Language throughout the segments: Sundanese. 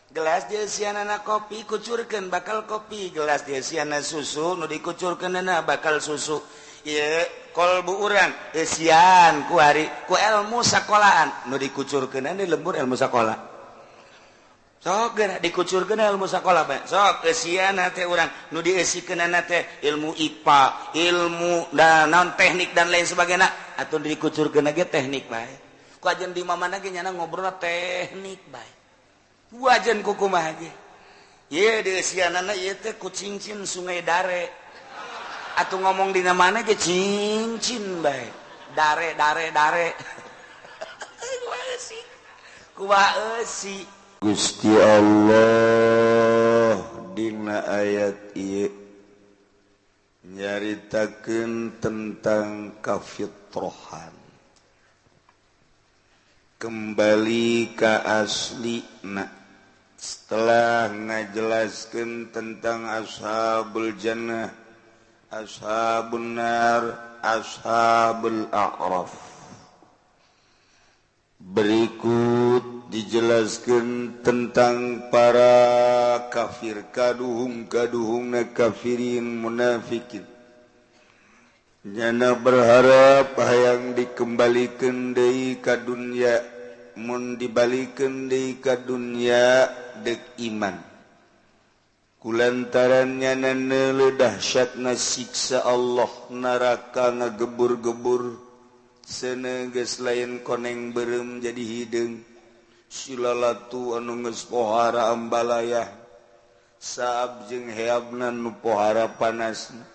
Gelas dieusianana kopi kucurkeun bakal kopi, gelas dieusianana susu nu dikucurkeunana bakal susu. Ieu kolbu urang eusian ku hari ku ilmu sakolaan nu dikucurkeunana di lembur ilmu sakola. Sok geura dikucurkeun ilmu sakola bae. Sok eusianna teh urang nu dieusikeunana teh ilmu IPA, ilmu dan naon teknik dan lain sebagainya atuh dikucurkeun ge teknik bae. Ku ajen di mana ge nyana ngobrolna teknik bae. Wajan kukumaha ge. Ieu dieusianana ieu teh ku cincin Sungai Dare. Atuh ngomong dina mana ge cincin bae. Dare dare dare. Kumaha eusi? Kumaha eusi? Gusti Allah dina ayat ieu nyaritakeun tentang kafitrohan. Kembali ka aslina. Setelah ngajelaskeun tentang ashabul jannah, ashabun nar, ashabul a'raf. Berikut dijelaskan tentang para kafir, kaduhung-kaduhungna kafirin munafikin. Nyana berharap hayang dikembalikan deui ka dunya, mun dibalikeun deui ka dunya dek iman. Kulantaran nyana neuleuh dahsyatna siksa Allah, neraka ngagebur-gebur, seuneu geus lain koneng beureum jadi hideung. Silalatu anu geus pohara ambalayah, saab jeung heabna nu pohara panasna.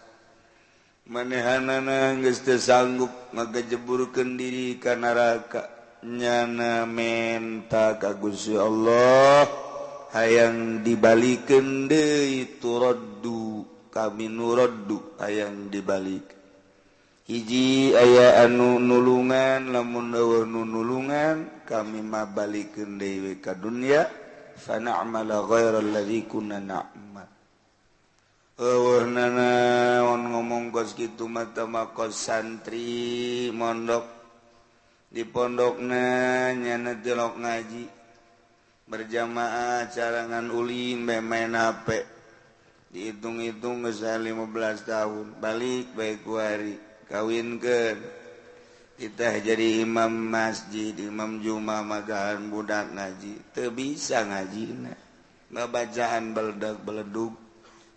Manehanana geus teu sanggup ngagejeburkeun diri ka neraka. Nyana menta ka Gusti Allah hayang dibalikeun deui, turaddu kami nuraddu hayang dibalik. Hiji aya anu nulungan, lamun eueuh nu nulungan kami mah balikeun deui ka dunya, fa na'mala ghairal ladzi kunna na'mal. Eueuh nanaon ngomong kos kitu mah teh mah kos santri mondok. Di pondokna nyana tilok ngaji berjamaah carangan ulin bae main HP. Dihitung-hitung geus 15 tahun balik bae ku hari kawinkeun. Kita jadi imam masjid, imam jumat magahan budak ngaji, teu bisa ngajina. Babacaan beledag beledug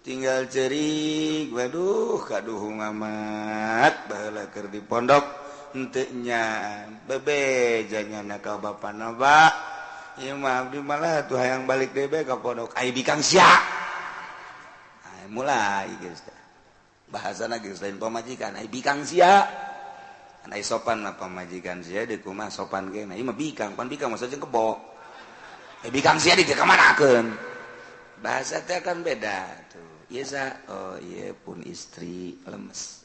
tinggal cerik, waduh kaduhung amat baheula keur di pondok. Henteu nya bebejanya na ka bapana ba ieu mah abdi malah tuh hayang balik deui bae ka pondok ai bikang sia. Ai mulai geus teh bahasana geus lain pamajikan ai bikang sia. Ai sopan mah pamajikan sia deui kumaha sopan ge nah ieu mah bikang pan bikang mah jeung kebo. Ai bikang sia di kamanakeun bahasa teh kan beda tuh. Ieu sa oh ieu pun istri lemes.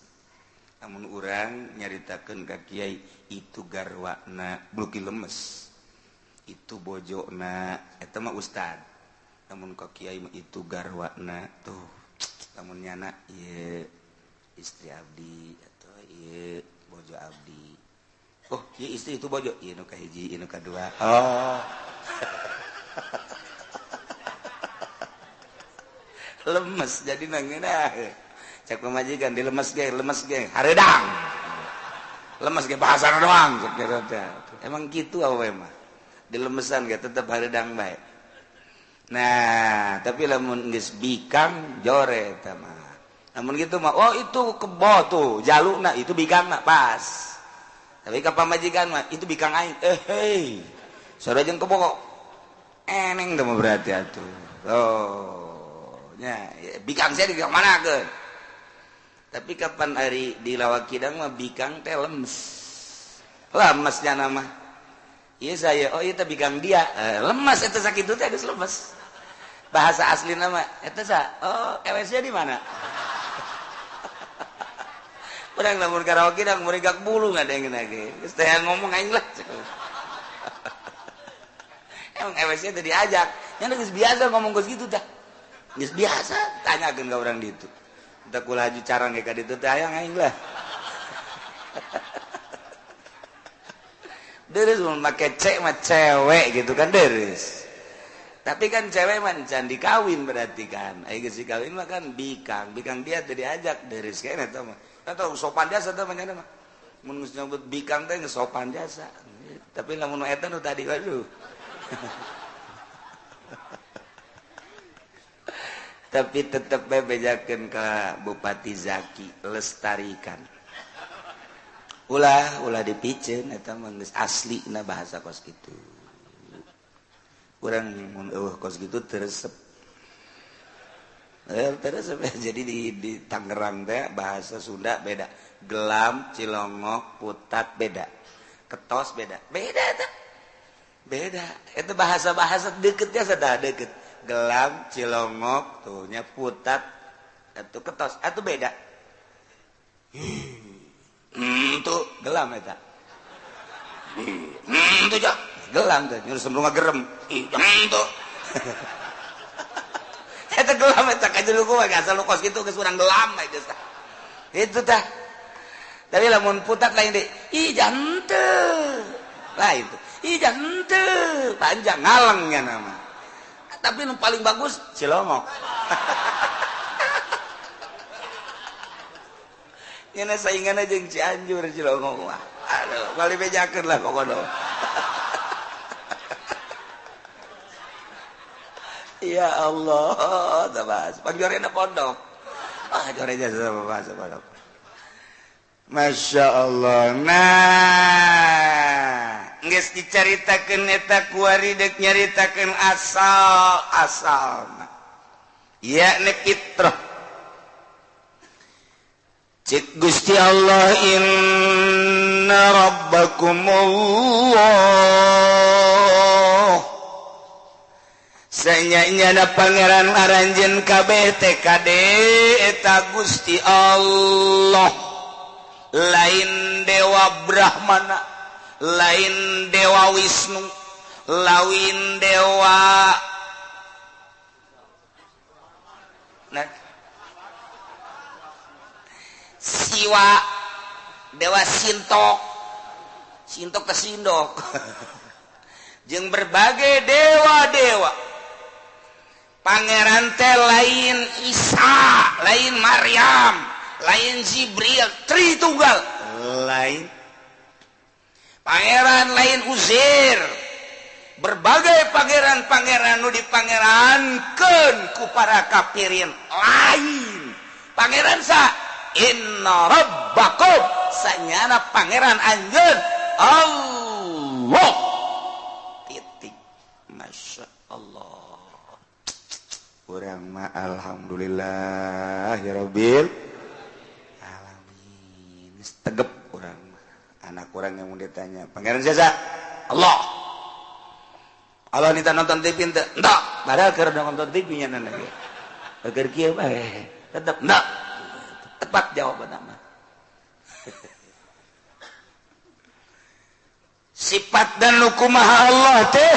Namun urang nyaritakeun ka kiai itu garwana bluki lemes, itu bojona eta mah ustad. Namun ka kiai mah itu garwana tuh, lamun nyana ieu istri abdi atau ieu bojo abdi. Oh ieu istri itu bojo, ieu nu kahiji, ieu nu kadua. Oh lemes jadi nangeunah. Cek pemajikan di lemes ge hareudang. Lemes ge bahasana doang cek teh. Emang kitu awewe mah. Di lemesan ge tetep hareudang bae. Nah, tapi lamun geus bikang jore eta mah. Lamun kitu mah oh itu kebo tuh, jalukna itu bikangna pas. Tapi ka pamajikan mah itu bikang aing. Eh hei. Sora jeung kebo kok. Eneng teh mah berarti atuh. Oh, nya bikang sia di mana keun? Tapi kapan hari di lawak kidang mah bikang teh lemes. Lemesnya nama. Iya saya, oh iya teh bikang dia. Lemes eta sakitu teh geus lemes. Bahasa asli nama eta sa, oh ewesnya di mana? Urang lamun karaoke kidang merigak bulu ngadengin lagi. Geus teh ngomong aing lah. Emang ewesnya teh diajak. Nya geus biasa ngomong geus kitu tah. Geus biasa tanyakeun ka urang ditu. Teu kula haju carang ge ka ditu teh hayang aing lah. Deres mun make cek mah cewek gitu kan deres. Tapi kan cewek mah can dikawin berarti kan. Ai geus dikawin mah kan bikang, bikang dia teu diajak deris kene eta mah. Atau sopan jasa teh mah nya mah. Mun geus nyebut bikang teh geus sopan jasa. Tapi lamun eta nu tadi waduh. Tapi tetep bae bejakeun ka Bupati Zaki lestarikan. Ulah ulah dipiceun eta mah geus aslina bahasa kos kitu. Urang mun eueuh kos kitu teu resep. Teu resep. Jadi di Tangerang teh bahasa Sunda beda. Gelam, cilongok, putat beda. Ketos beda. Beda eta. Beda. Itu bahasa-bahasa deket ya sudah deket. Gelam, cilongok, tuh nya putat, atau ketos, atau beda. Tuh gelam eta. Tuh jak gelam teh nyuruh sembrung gerem. Tuh. Eta gelam eta kajulu mah asal lu kos kitu geus urang gelam bae geus tah. Itu tah. Tapi lamun putat lain deui. Ih janteu. Lain tuh. Ih janteu. Panjang ngalengnya nama. Tapi nu paling bagus cilongok. Nyana sainganna jeung Cianjur cilongok mah. Aduh, bali bejakeun lah pokona. Ya Allah, tabas. Pangjorena pondok. Ah, jorena sama bahasa pondok. Masya Allah. Nah, geus dicaritakeun eta kuari deuk nyaritakeun asal-asalna. Yakni fitrah. Cik Gusti Allah inna rabbakumullah. Sanyanya pangeran aranjeun kabeh TKD eta Gusti Allah. Lain dewa Brahmana, lain dewa Wisnu, lain dewa nah, Siwa, dewa Sintok, Sintok ke Sindok, jeung berbagai dewa-dewa. Pangeran teh lain Isa, lain Maryam, lain Jibril, Tritunggal, lain pangeran lain Uzair. Berbagai pangeran-pangeran nu dipangerankeun ku para kafirin lain. Pangeran sa inna rabbakum sanyana pangeran anjeun Allah. Titik. Masya Allah. Urang mah alhamdulillah ya rabbil alamin. Tegep urang anak orang yang mau ditanya pangeran siapa? Allah. Allah nita nonton TV ente? Enggak. Padahal keur nonton TV nya nana ge. Keur kieu bae tetep enggak. Tepat jawaban mah. Sifat dan hukumaha Allah teh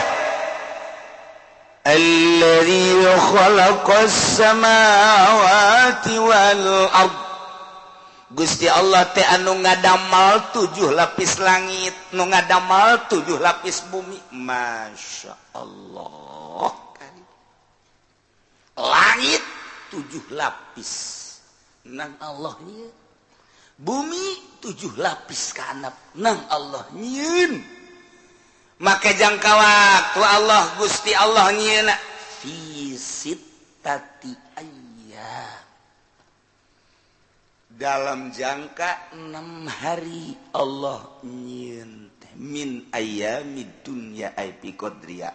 alladzi khalaqas samawati wal ard. Gusti Allah teh anu ngadamal 7 lapis langit, nu ngadamal 7 lapis bumi. Masya Allah. Langit 7 lapis nang Allah nyieun. Bumi 7 lapis kanap nang Allah nyieun. Make jangka waktu Allah Gusti Allah nyieun fi sittati ayyam. Dalam jangka 6 hari Allah nyieun teh min ayyamid dunya ay bi qadriya.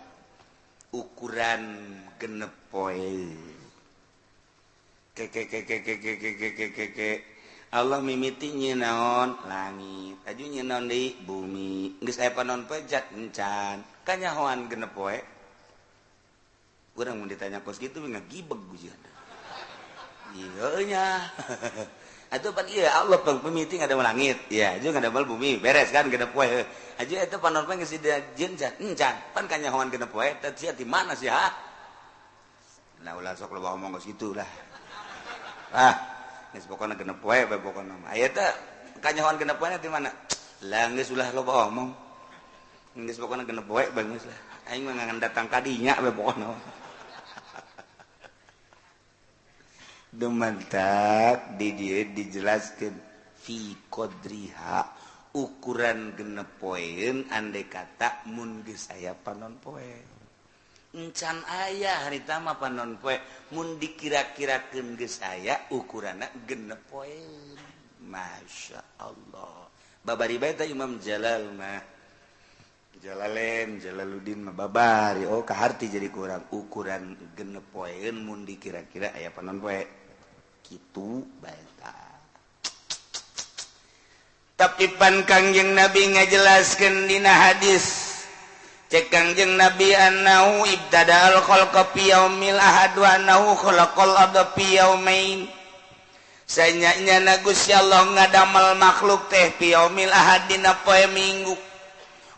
Ukuran genep poe. Ke ke ke ke ke ke ke ke ke ke. Allah mimiti nyieun naon langit, aju nyieun naon deui bumi. Geus aya panon pejat encan. Kanyahoan genep poe. Urang mun ditanya kos kitu ngagibeg ujian. Ieu nya. Atuh pan ieu Allah pang pemiti ngadamel langit, ya aju ngadamel bumi, beres kan genep poe. Aju eta panon poe geus dijieun encan, pan kanyahoan genep poe, teh sia di mana sih ha? Nah ulah sok loba omong geus kitu lah. Ah, geus pokona genep poe bae pokona mah. Aya teh kanyahoan genep poe di mana? Lah geus ulah loba omong. Geus pokona genep poe bae geus lah. Aing mah ngan datang kadinya we pokona. Dumantak di dieu dijelaskeun fi qadriha ukuran genep poeun andai kata mun geus aya panon poe. Encan aya harita mah panon poe mun dikira-kirakeun geus aya ukuranna genep poeun. Masya Allah. Babari bae teh Imam Jalal mah. Jalalain Jalaluddin mah babari. Oh kaharti jadi kurang ukuran genep poeun mun dikira-kira aya panon poe. Kitu bae tah. Tapi pan Kangjeng Nabi ngajelaskeun dina hadis. Cek Kangjeng Nabi annahu ibtada'al khalqa fi yaumil ahad wa annahu khalaqal arda fi yaumain. Sanyanya Gusti Allah ngadamel makhluk teh fi yaumil ahad dina poe Minggu.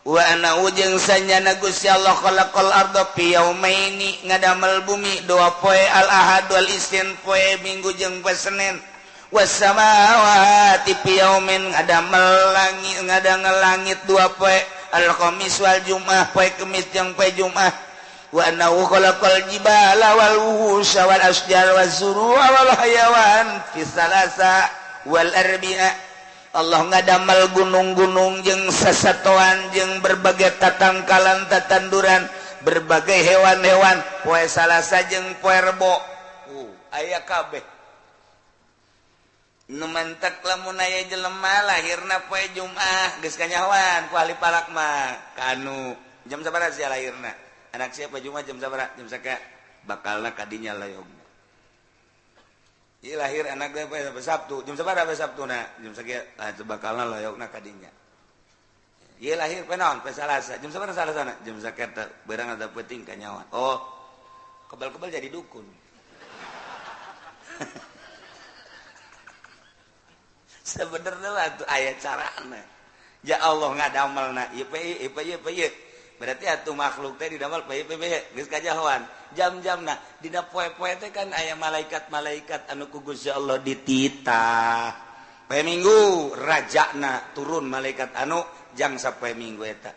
Wa annahu jeung sanyana Gusti Allah khalaqal arda fi yaumaini ngadamel bumi dua poe al ahad wal isnin poe Minggu jeung poe Senin. Was samawati fi yaumin ngadamel langit ngadangel langit dua poe al khamis wal jumat poe Kemis jeung poe Jumat. Wa annahu khalaqal jibala wal wuhusha wal asjar waz zuru'a wal hayawan fi salasa wal arbi'a. Allah ngadamel gunung-gunung jeung sasatoan jeung berbagai tatangkalan tatanduran berbagai hewan-hewan poe Salasa jeung poe Rebo. Aya kabeh. Nu mantak lamun aya jelema lahirna poe Jumat geus kanyahoan ku ahli palak mah kanu jam sabaraha sia lahirna? Anak siapa Jumat jam sabaraha? Jam saka bakalna kadinya layog. Ieu lahir anak teh poe Sabtu, jam sabaraha poe Sabtuna? Jam sakieu ah bakalna layogna kadinya. Ieu lahir poe naon? Poe Salasa. Jam sabaraha Salasana? Jam sakieu beurang ada peuting kanyahoan. Oh, kebal-kebal jadi dukun. Sebenarnya lah tuh aya carana. Ya Allah ngadamelna ieu pe ieu pe ieu. Berarti atuh makhluk teh didamel pe pe geus kajahoan. Jam-jamna dina poe-poe teh kan aya malaikat-malaikat anu ku Gusti Allah dititah. Poe Minggu rajana turun malaikat anu jang sapoe Minggu eta.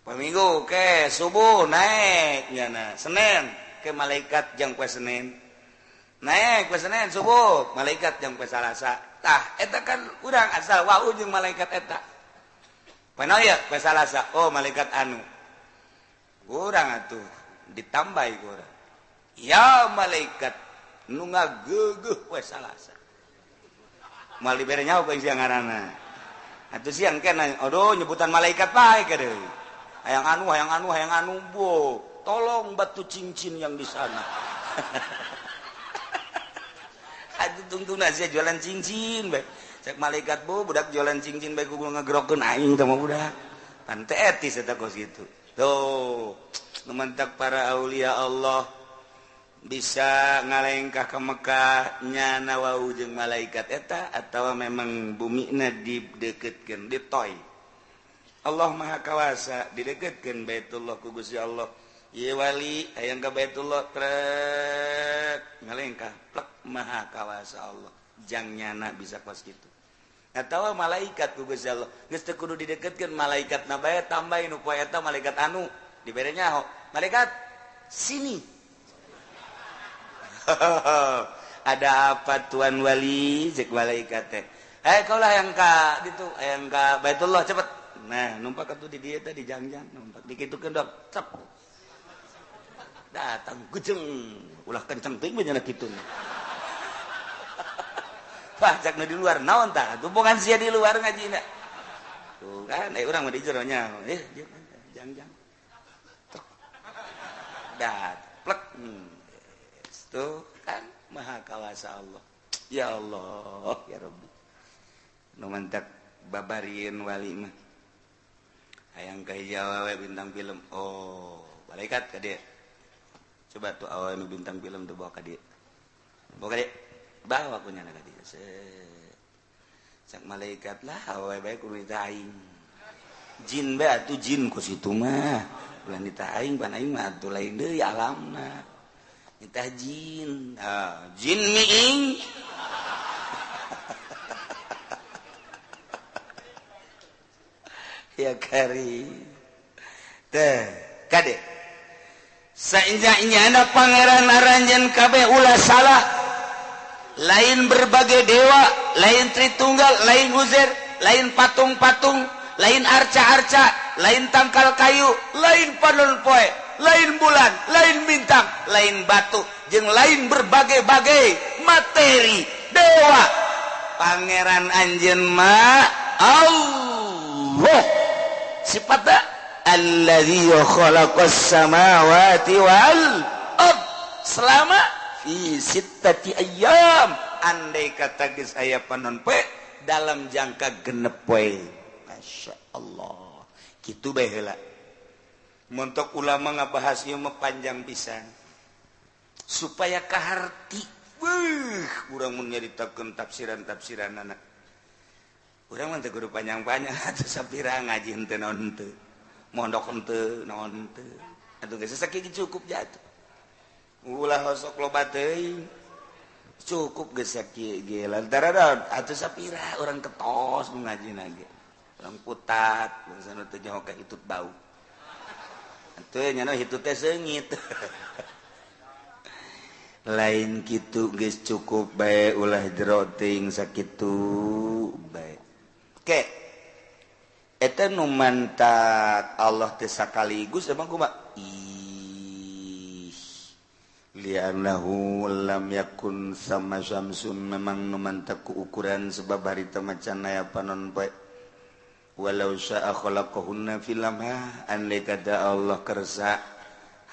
Poe Minggu ke subuh naik nyana. Senin ke malaikat jang poe Senin. Naik poe Senin subuh malaikat jang poe Salasa. Tah eta kan urang asal wau jeung malaikat eta. Poe ya poe Salasa, oh malaikat anu. Urang atuh ditambahi ku urang. Ya malaikat nu ngageugeuh poe Salasa. Moal dibere nyaho ku siang ngaranna. Atuh siang kena aduh nyebutan malaikat bae deui. Hayang anu hayang anu hayang anu bo, tolong batu cincin yang di sana. Aduh tungtungna sia jualan cincin bae. Cek malaikat bu budak jualan cincin bae kudu ngegrokeun aing teh mah budak. Pan teu etis eta kos kitu. Tuh, nu mantak para aulia Allah bisa ngalengkah ke Mekah nyana wau jeung malaikat eta atawa memang bumina dideketkeun ditoy. Allah Maha Kawasa dideketkeun Baitullah ku Gusti Allah. Ieu wali hayang ka Baitullah trek ngalengkah plek Maha Kawasa Allah. Jang nyana bisa kos kitu. Atawa malaikat ku Gusti Allah geus teu kudu dideketkeun malaikatna bae tambahin nu poe eta malaikat anu dibere nyaho. Malaikat sini. Ada apa tuan wali cek malaikat teh. Eh kaulah yang ka gitu, yang ka Baitullah cepet. Nah, numpak atuh di dieu teh di jangjang, numpak dikitukeun dok, cep. Datang gejeng, ulah kenceng teuing beunyeuna kitu. Wah, cak nu di luar naon tah? Tumpungan sia di luar ngajina. Tuh kan, urang mah di jero nya. Eh, jangjang. Dat, plek. Tuh kan Maha Kawasa Allah. Ya Allah, ya Rabbi. Nu mantak babarieun wali mah. Hayang ka Jawa we bintang film. Oh, malaikat ka dieu. Coba tuh awewe nu bintang film tuh bawa ka dieu. Bawa ka dieu. Bawa ku nyana ka dieu. Cak malaikat lah awewe bae kudu nita aing. Jin bae atuh jin ku situ mah. Ulah nita aing pan aing mah atuh lain deui alamna. Nita jin. Ah, jin miing. Ya kari. Teh. Kade sainja-injana pangeran aranjeun kabeh ulah salah, lain berbagai dewa, lain Tritunggal, lain Uzair, lain patung-patung, lain arca-arca, lain tangkal kayu, lain panon poe, lain bulan, lain bintang, lain batu, jeung lain berbagai-bagai materi dewa. Pangeran anjeun mah Allah, sifatna alladzi khalaqas samawati wal ard selama fi sittati ayyam. Andai kata geus aya panon poe dalam jangka 6 poe. Masya Allah, kitu bae heula. Montok ulama ngabahas ieu mah panjang pisan supaya kaharti. Weuh, urang mun nyaritakeun tafsiran-tafsiranana, urang mah teu kudu panjang-panjang atuh, sapira ngaji henteu naon henteu, mondok henteu naon henteu atuh, geus sakieu cukup jatuh, ulah sok loba teuing, cukup geus sakieu ge. Lantaran atuh sapira urang ketos nu ngajina ge, urang putat bangsa nu teu nyaho ka hitut bau atuh, nya hitut teh seungit. Lain kitu, geus cukup bae, ulah jero teuing, sakitu bae. Ke eta nu mantak Allah teh sakaligus emang kumaha? Ih, li'annahu lam yakun sama syamsun, memang nu mantak ku ukuran sebab harita macan aya panon poe. Walau sya'a khalaqahunna fil lamha, andai kata Allah kersa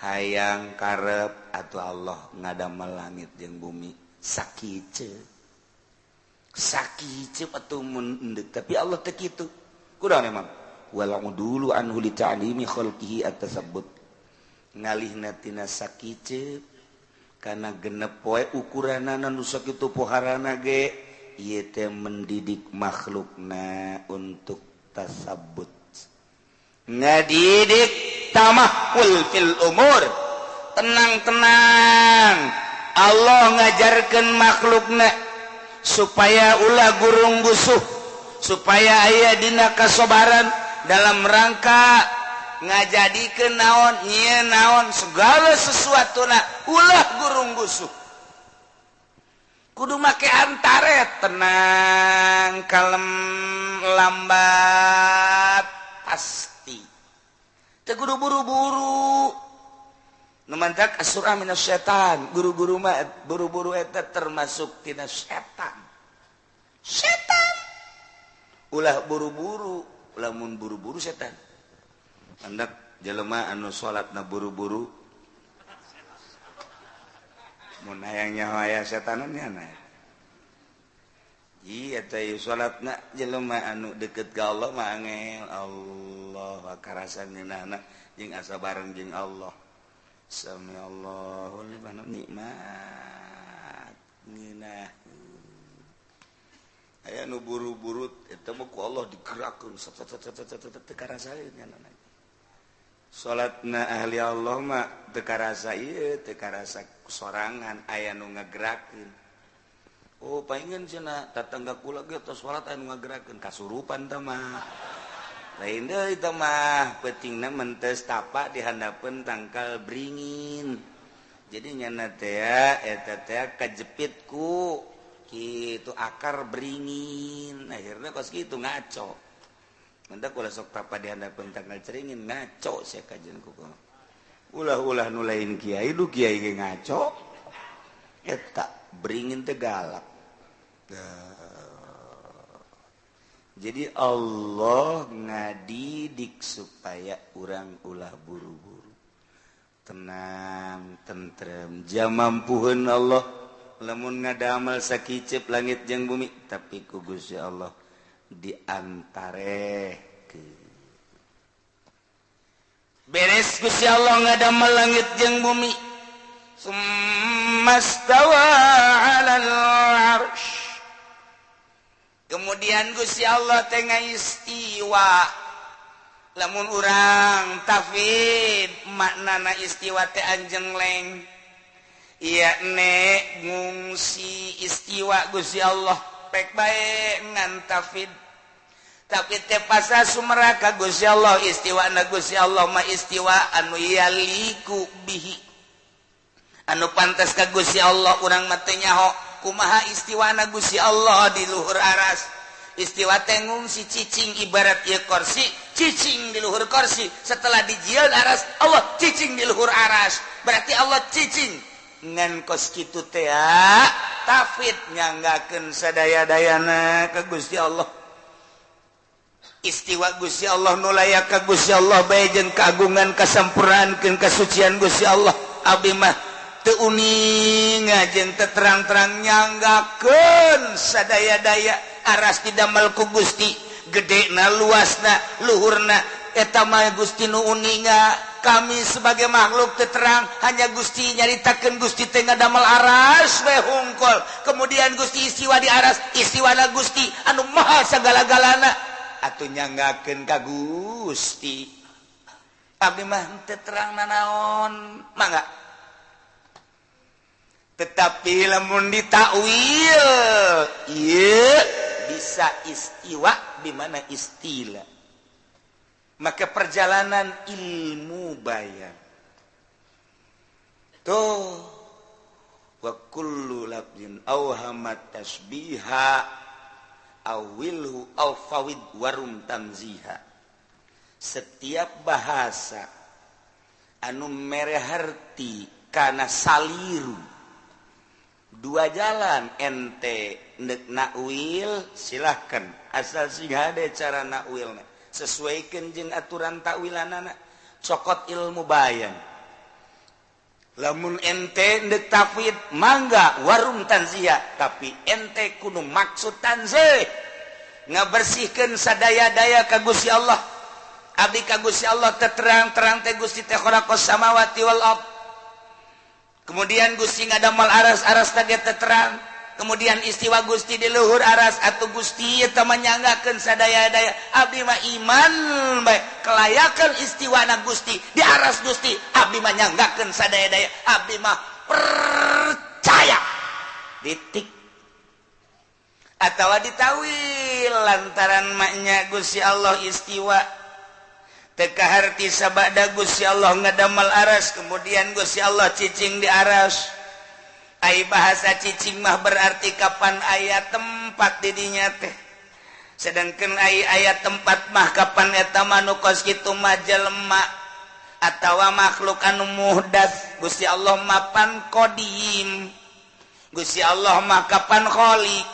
hayang karep atau Allah ngadamel langit jeung bumi sakice sakice atuh mun endek, tapi Allah teu kitu. Kunaon emang? Wal udulu anhu li ta'limi khalqihi at-tasabbut, ngalihna tina sakice kana 6 poe ukuranana nu sakitu poharana ge ieu teh mendidik makhlukna untuk tasabbut, ngadidik tamahul fil umur, tenang-tenang. Allah ngajarkan makhlukna supaya ulah gurung gusuh, supaya aya dina kasobaran dalam rangka ngajadikeun naon nyieun naon segala sesuatuna, ulah gurung gusuh, kudu make antaret, tenang, kalem, lambat, pasti, teu kudu buru-buru. Nu mantak asurah minas setan, guru-guru mah buru-buru eta termasuk tina setan. Setan ulah buru-buru, lamun buru-buru setan. Hendak jelema anu salatna buru-buru mun hayang nyaho aya setanan nya. Iya teh salatna jelema anu deket ka Allah mah angel Allah karasan ngeunahna jeung asa bareng jeung Allah. Sami Allahu liman nikmat ngeunah. Aya nu buru-buru eta mah ku Allah digerakkeun sat sat sat sat teu karasaeun nya. Salatna ahli Allah mah teu karasa ieu, teu karasa sorangan, aya nu ngagerakeun. Oh, paingan cenah tatangga kula ge tos salat aya nu ngagerakeun, kasurupan teh mah. Lain deui teh mah, peutingna mentes tapa di handapeun tangkal beringin. Jadi nyana teh eta teh kajepit ku kitu akar beringin, akhirnya kos kitu ngaco. Mendak ulah sok tapa di handapeun tangkal ceringin, ngaco sia kajian ku. Ulah-ulah nu lain kiai, du kiai ge ngaco. Eta beringin teh galak. Jadi Allah ngadidik supaya urang ulah buru-buru, tenang, tentrem, jamampuheun Allah lamun ngadamel sakiceup langit jeung bumi, tapi ku Gusti Allah diantarehkeun. Beres Gusti Allah ngadamel langit jeung bumi, summastawa 'alal 'arsy. Kemudian Gusti Allah teh ngaistiwa. Lamun urang tafid maknana istiwa teh anjengleng, yakni ngungsi istiwa Gusti Allah pek bae ngan tafid. Tapi teh pasah sumera ka Gusti Allah, istiwa na Gusti Allah mah istiwa anu yaliku bihi, anu pantas ka Gusti Allah. Urang mah teu nyaho kumaha istiwa na Gusti Allah di luhur aras. Istiwa teh ngungsi, cicing, ibarat ieu kursi cicing di luhur kursi. Setelah dijieun aras, Allah cicing di luhur aras, berarti Allah cicing. Ngan kos kitu teh tafwid, nyanggakeun sadaya-dayana ka Gusti Allah. Istiwa Gusti Allah nu layak ka Gusti Allah bae jeung kagungan, kasampurnaan, kasucian Gusti Allah. Abdi mah teu uninga jeung teu terang-terang, nyanggakeun sadaya-daya. Aras didamel ku Gusti, gedena, luasna, luhurna, eta mah Gusti nu uninga. Kami sebagai makhluk teu terang, hanya Gusti nyaritakeun. Gusti teh ngadamel aras we hungkul, kemudian Gusti istiwa di aras. Istiwana Gusti anu maha sagala-galana atuh nyanggakeun ka Gusti. Abdi mah teu terang nanaon, mangga. Tetapi lamun ditakwil, ieu bisa istiwa di mana istilah. Maka perjalanan ilmu bayan tuh, wa kullu lafzin awhamat tasbiha awilhu aw fawid warum tanziha. Setiap bahasa anu mere harti kana saliru, dua jalan. Ente ndek nakwil silahkan, asal sing hade cara nakwilna, sesuaikan jeung aturan takwilanana, cokot ilmu bayan. Lamun ente ndek tafwid, mangga, warum tanzia, tapi ente kudu maksud tanzih, ngabersihkeun sadaya-daya ka Gusti Allah. Abdi ka Gusti Allah terang-terang teh Gusti teh khalaqas samawati wal ard, kemudian Gusti ngadamel aras, aras teh terang, kemudian istiwa Gusti di luhur aras, atau Gusti eta menyanggakeun sadaya-daya. Abdi mah iman bae kelayakan istiwana Gusti di aras Gusti. Abdi mah nyanggakeun sadaya-daya, abdi mah percaya, titik. Atau ditawil lantaran maknya Gusti Allah istiwa teu kaharti sabada Gusti Allah ngadamel aras, kemudian Gusti Allah cicing di aras. Ai bahasa cicing mah berarti kapan aya tempat didinya teh, sedangkan ai aya tempat mah kapan eta mah nu kos kitu mah jelema atawa makhluk anu muhdats. Gusti Allah mapan qadim, Gusti Allah mah kapan khaliq.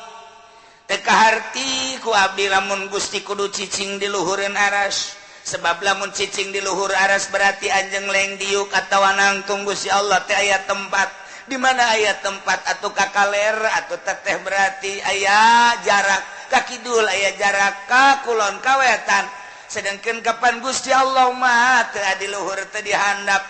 Teu kaharti ku abdi lamun Gusti kudu cicing di luhureun aras, sebab lamun cicing di luhur aras berarti anjeng leng diuk atawa nangtung. Gusti Allah teh aya tempat. Di mana aya tempat atau ka kaler atau teteh berarti aya jarak ka kidul, aya jarak ka kulon, ka wetan. Sedangkan kapan Gusti Allah mah teu di luhur, teu di handap.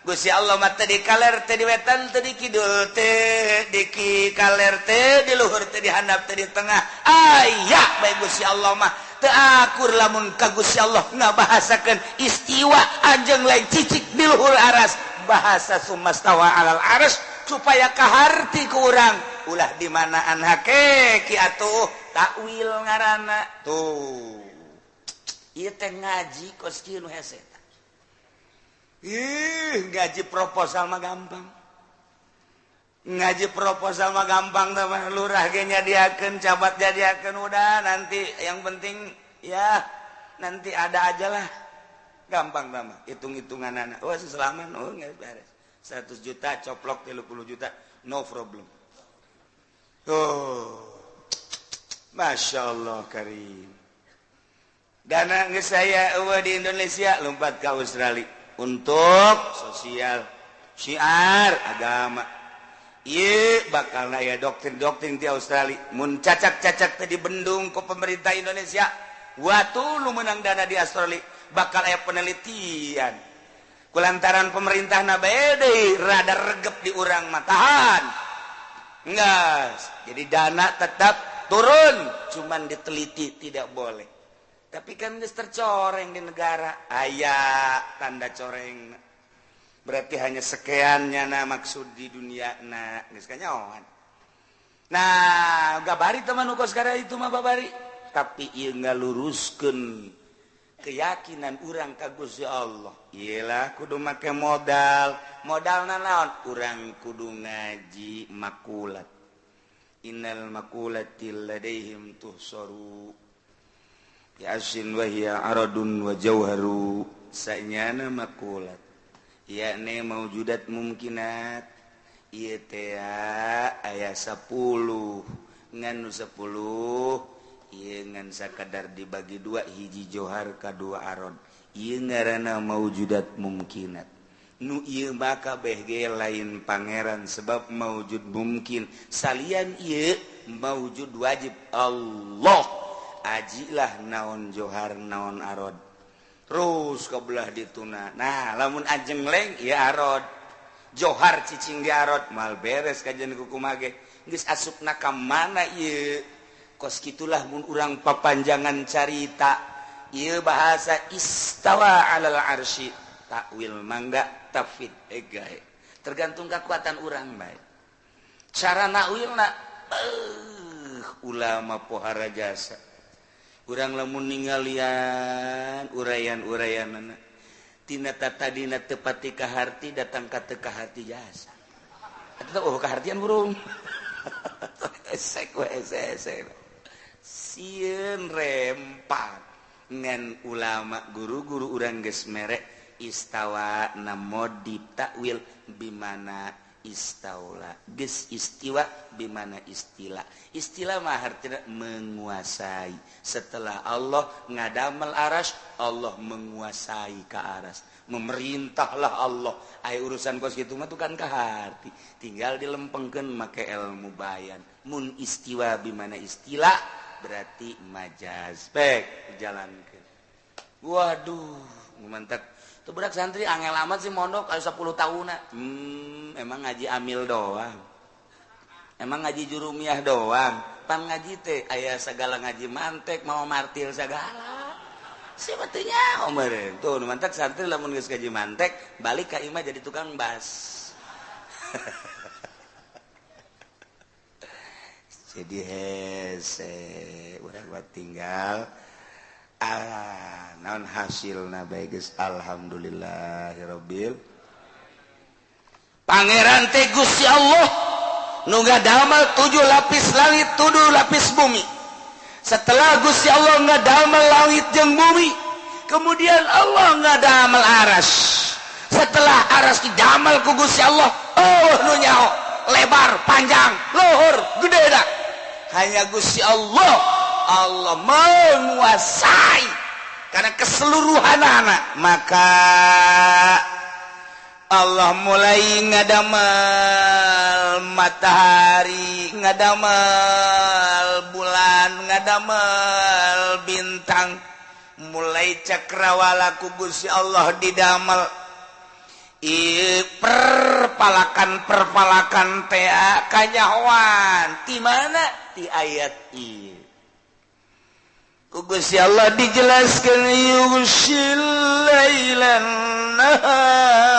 Gusti Allah mah teu di kaler, teu di wetan, teu di kidul, teu di kaler, teu di luhur, teu di handap, teu di tengah. Aya bae Gusti Allah mah. Teu akur lamun ka Gusti Allah ngabahasakeun istiwa anjeng lain cicik di luhur aras. Bahasa sumastawa alal aras supaya kaharti ku urang, ulah di manaan hakeki atuh takwil ngaranna tuh. Ieu teh ngaji kos kieu nu hese. Ih, ngaji proposal mah gampang. Ngaji proposal mah gampang mah, lurah ge nyadiakeun, camat nyadiakeun, udah nanti yang penting ya nanti ada aja lah. Gampang mah hitung-hitungan anak. Wah, selaman, oh nggak beres. 100 juta coplok 30 juta, no problem. Oh. Masya Allah karim. Dana geus saya eueuh di Indonesia, lompat ke Australia untuk sosial, syiar agama. Ieu bakal aya doktrin-doktrin di Australia. Mun cacak-cacak teh dibendung ku pemerintah Indonesia, waktu lu menang dana di Australia bakal aya penelitian. Kulantaran pemerintah na bae deui rada regep di urang mah, tahan. Enggak, jadi dana tetap turun, cuman diteliti tidak boleh. Tapi kan geus tercoreng di negara, aya tanda coreng. Berarti hanya sekiannya na maksud di dunia na geus kanyahoan. Nah, gabari teman kos sekarang itu mah babari. tapi ieu ngaluruskeun keyakinan urang ka Gusti Allah. Iyalah kudu make modal. Modalna naon? Urang kudu ngaji makulat. Innal makulati ladaihim tuhsaru yasin wa hiya aradun wa jauharu. Sanyana makulat yakni maujudat mumkinat. Ieu teh aya 10 ngan 10 ieu ngan sakadar dibagi dua, hiji johar ka dua arad. Ieu ngaranna maujudat mumkinat. Nu ieu maka kabeh ge lain pangeran sebab maujud mungkin. Salian ieu maujud wajib Allah. Ajilah naon johar naon arad. Terus kebelah dituna. Nah, lamun ajeng leng ieu arad. Johar cicing di arad mal beres kajian kukumaha ge. Geus asupna ka mana ieu? Kos kitulah mun urang papanjangan carita. Ieu bahasa istawa alal arsy, takwil mangga tafid egae. Tergantung kekuatan urang bae. Cara nakwilna ulama pohara jasa. Urang lamun ningalian uraian-uraianana tina tatadina teu pati kaharti datang ka teu kaharti jasa. Eta oh kahartian burung. Esek we esek. Sieun rempat ngan ulama guru-guru urang geus mere istawa na modib takwil bimana istaula, geus istiwa bimana istila. Istilah mah artinya menguasai. Setelah Allah ngadamel aras, Allah menguasai ka aras, memerintahlah Allah. Aya urusan kos kitu mah tuh kan kaharti, tinggal dilempengkeun make ilmu bayan. Mun istiwa bimana istilah berarti majaz pek jalankeun. Waduh, mantak tuh budak santri angel amat sih mondok aya 10 tahunna. Emang ngaji amil doang. Emang ngaji jurumiah doang. Pan ngaji teh aya segala ngaji mantek mau martil segala. Siapa teh nyaho meureun. Tuh mantak santri lamun geus ngaji mantek balik ka imah jadi tukang bas. Jadi hese urang mah tinggal ah naon hasilna bae geus alhamdulillahirabbil. Pangeran teh Gusti Allah nu ngadamel 7 lapis langit, 7 lapis bumi. Setelah Gusti Allah ngadamel langit jeung bumi, kemudian Allah ngadamel aras. Setelah aras didamel ku Gusti Allah, oh nu nyaho lebar, panjang, luhur, gede dah. Hanya Gusti Allah, Allah menguasai karena keseluruhan anak. Maka Allah mulai ngadamel matahari, ngadamel bulan, ngadamel bintang. Mulai cakrawala ku Gusti Allah didamel. Perpalakan-perpalakan teh kanyahoan ti mana? Ti ayat ieu. Ku Gusti Allah dijelaskeun yughshil lailan nahar.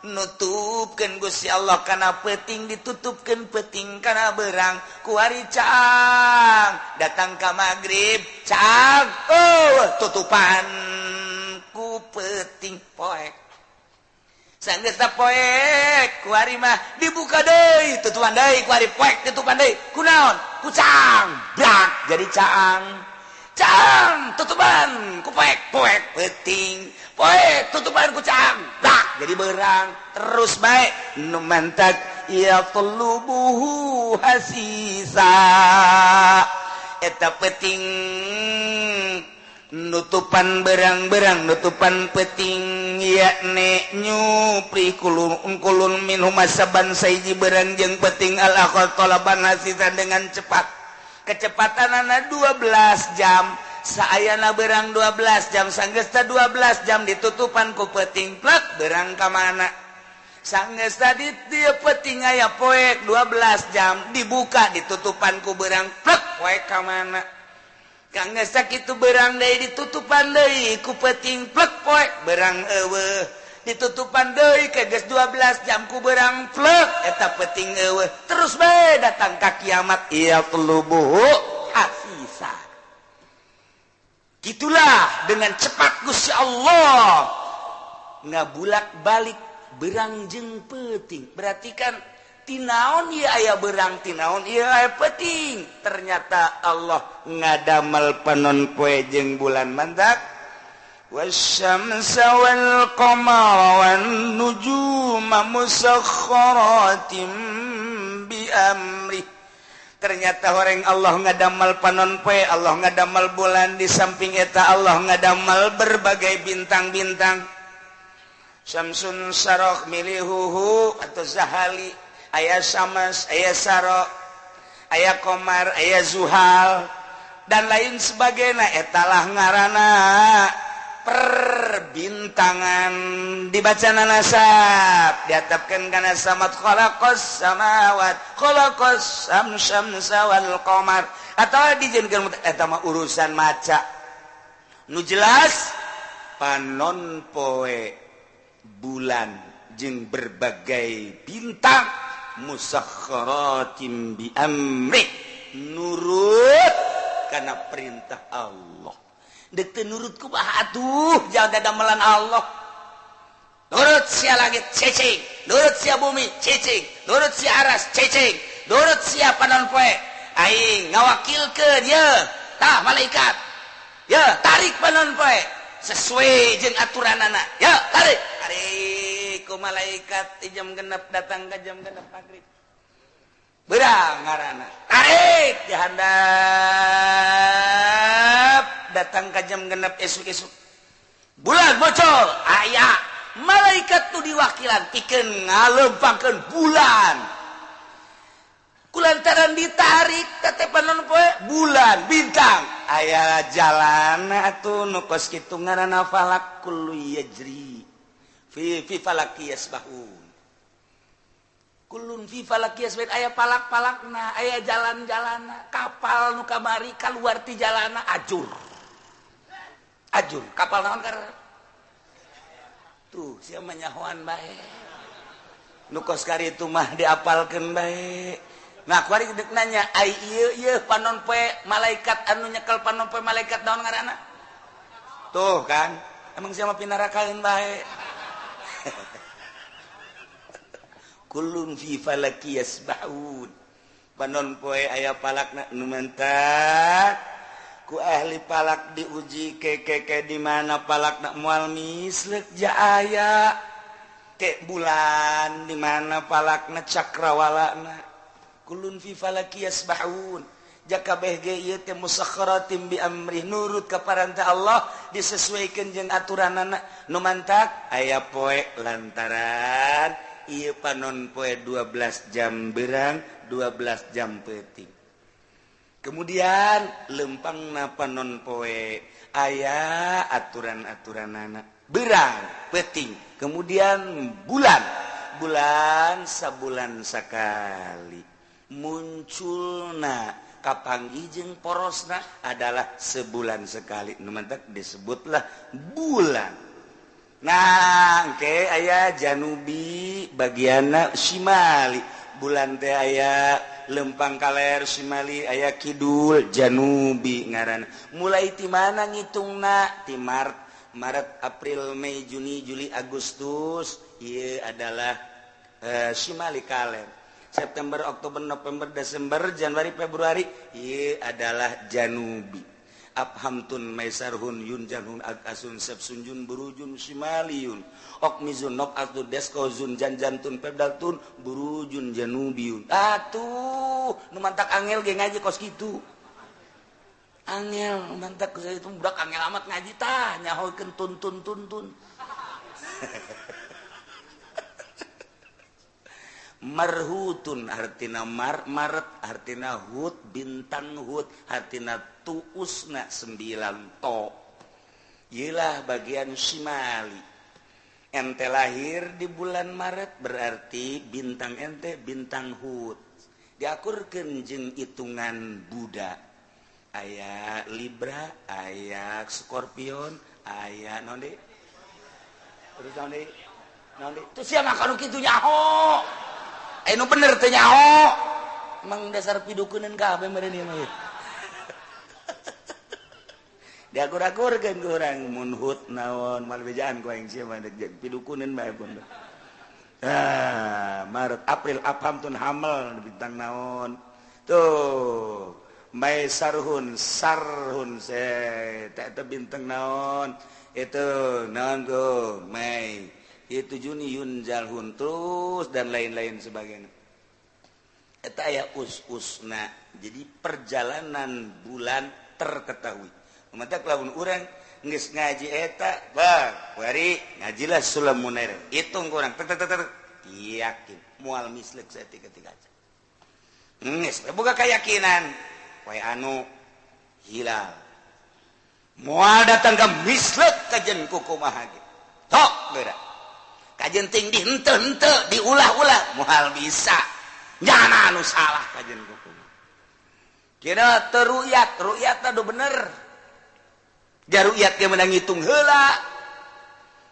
Nutupkeun Gusti Allah kana peuting, ditutupkeun peuting kana beurang kuari caang datang ka magrib caang oh tutupan ku peuting poek. Sanggeus poek kuari mah dibuka deui tutupan deui kuari poek tutupan deui kunaon ku caang brak jadi caang caang tutupan ku poek poek peuting poek tutupan ku caang brak jadi berang terus bae nu mantak ya tulubuhu hasisa eta peuting nutupan berang-berang nutupan peting yakni nyupri kulun kulun minhum saban saiji berang jeung peting al akhar talaban hasisan dengan cepat. Kecepatanana 12 jam saayana berang 12 jam sanggeus 12 jam ditutupan ku peting plek berang ka mana sanggeus tadi dieu peting aya poek 12 jam dibuka ditutupan ku berang plek poek ka mana. Kang geus sakitu berang deui ditutupan deui ku peuting plek poek berang eueuh ditutupan deui ke geus 12 jam ku berang plek eta peuting eueuh terus bae datang ka kiamat ya tulubuhu. Bisa. Gitulah dengan cepat Gusti Allah ngabulak-balik berang jeung peuting. Berarti kan tinaon ieu aya berang, tinaon ieu aya peuting. Ternyata Allah ngadamel panon poe jeung bulan mantak. Wasyamsa wal qamara wan nujuma musakhkharatin bi amri. Ternyata horeng Allah ngadamel panon poe, Allah ngadamel bulan, di samping eta Allah ngadamel berbagai bintang-bintang. Syamsun sarok milihuhu atau zahali, aya samas, aya sarok, aya komar, aya zuhal dan lain sebagainya. Etalah ngarana perbintangan dibaca nasab diatapkan kana samat khalaqas samawat khalaqas samsa wal qamar atau dijieunkeun eta mah urusan maca nu jelas panon poe bulan jeung berbagai bintang musakhkharatin bi amri nurut kana perintah Allah. Dek teu nurut kumaha atuh jangan dadamelan Allah. Nurut sia langit cicing, nurut sia bumi cicing, nurut sia aras cicing, nurut sia panon poe. Aing ngawakilkeun ye tah malaikat. Ye tarik panon poe sesuai jeung aturanana. Ye tarik. Tarik ku malaikat di jam genep datang ke jam genep maghrib. Berang ngaranna. Tarik di handap datang ke jam genep esuk-esuk. Bulan bocor, aya malaikat tu diwakilan pikeun ngalempangkeun bulan. Kulantaran ditarik teh panon poe bulan bintang. Aya jalan atuh nu kos kitu ngaranna falak kullu yajri fi falaki yasbahun. Kulun fi falaki yasbahun aya palak-palakna, aya jalan-jalanna, kapal nu kamari kaluar ti jalana ajur. Ajur, kapal naon kar? Tuh, sia mah nyahoan bae. Nu kos kari itu mah diapalkeun bae. Nah, kuari deuk nanya, ai ieu ieu panon poe malaikat anu nyekel panon poe malaikat naon ngaranna? Tuh kan, emang sia mah pinarakaeun bae. Kulun fi falaki yasbahun. Panon poe aya palakna nu mentak ku ahli palak diuji kekeke di mana palakna moal mislek ja aya ke bulan di mana palakna cakrawalana. Kulun fi falaki yasbahun. Jaka kabeh ge ieu teh musakhkharatin bi amri nurut ka parentah Allah disesuaikeun jeung aturanana nu mantak aya poe lantaran ieu panon poe 12 jam berang 12 jam peuting. Kemudian lempangna panon poe aya aturan-aturanana berang peuting. Kemudian bulan bulan sabulan sakali munculna kapanggih jeung porosna adalah sebulan sekali. Nu mantak disebutlah bulan. Nah, engke aya janubi bagianna simali. Bulan teh aya lempang kaler simali aya kidul janubi ngaranna. Mulai ti mana ngitungna? Ti Maret, Maret, April, Mei, Juni, Juli, Agustus ieu adalah simali kaler. September, Oktober, November, Desember, Januari, Februari ieu adalah janubi. Abhamtun maisarhun yunjanhun akasun sepsunjun burujun simaliyun okmizun nokatun deskozun janjantun pebdaltun burujun janubiyun. Atuh nu mantak angel ge ngaji kos kitu. Angel mantak itu budak angel amat ngaji tah nyahokeun tun tun tun tun. Marhutun artina mar maret artina hut bintang hut artina tuusna 9 to. Iyalah bagian simali. Ente lahir di bulan Maret berarti bintang ente bintang hut. Diakurkeun jeung hitungan Buddha. Aya Libra, aya Scorpion, aya naon deui? Terus naon deui? Naon deui? Tuh sia mah kanu kitu nyaho. Eh nu bener teh nyaho. Emang dasar pidukuneun kabeh meureun ieu mah. Diakur-akurkeun ku urang munhut naon mal bejaan ku aing sia mah pidukuneun bae pun. Ah, Maret, April, Apam tun hamel bintang naon. Tuh, Mai sarhun, sarhun se teh bintang naon. Itu naon tuh, Mei. Itu Juni Yun Jalhun terus dan lain-lain sebagainya. Eta aya us-usna. Jadi perjalanan bulan terketahui. Matak lamun urang geus ngaji eta, bah, wari ngajilah Sulam Munair. Hitung kurang tek tek tek yakin moal mislek saeutik ketika. Geus boga keyakinan poe anu hilal. Moal datang ka mislek kajen kumaha ge. Tok geura. Kajen ting di henteu-henteu diulah-ulah moal bisa. Nyana anu salah kajen kumaha. Kira teruyat, ruyatna do bener. Jaruyat ge menang ngitung heula.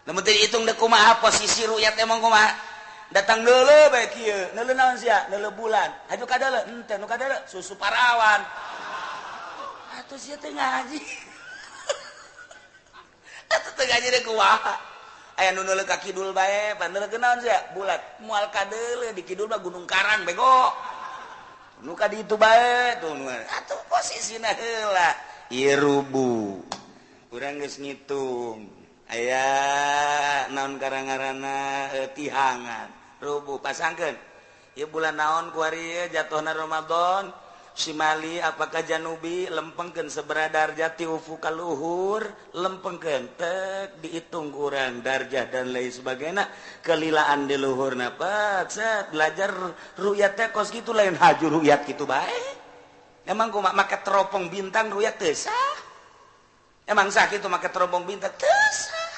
Lamun teu dihitung deuk kumaha posisi ruyat emang kumaha. Datang deuleu bae kieu, neuleu naon sia? Neuleu bulan. Haju ka deuleu, henteu nu ka deuleu susu parawan. Atuh sia teu ngaji. Atuh teu ngaji deuk kumaha. Aya nu neuleu ka kidul bae, pan neuleukeun naon sia? Bulat. Moal ka deuleu di kidul mah Gunung Karang bego. Nu ka ditu bae tuh nu. Atuh posisina heula. Ieu rubu. Urang geus ngitung aya naon karang-karana tihangan rubu pasangkeun ieu bulan naon kuari ieu jatuhna Ramadan simali apakah janubi lempengkeun sabaraha darjah ti ufuk ka luhur lempengkeun tek dihitung kurang darjah dan lain sebagainya kelilaan di luhurna pak set belajar ru'yat teh kos kitu lain haju ru'yat kitu bae emang kumaha make teropong bintang ru'yat teu sah. Emang sakit tuh make teropong bintang teu sah.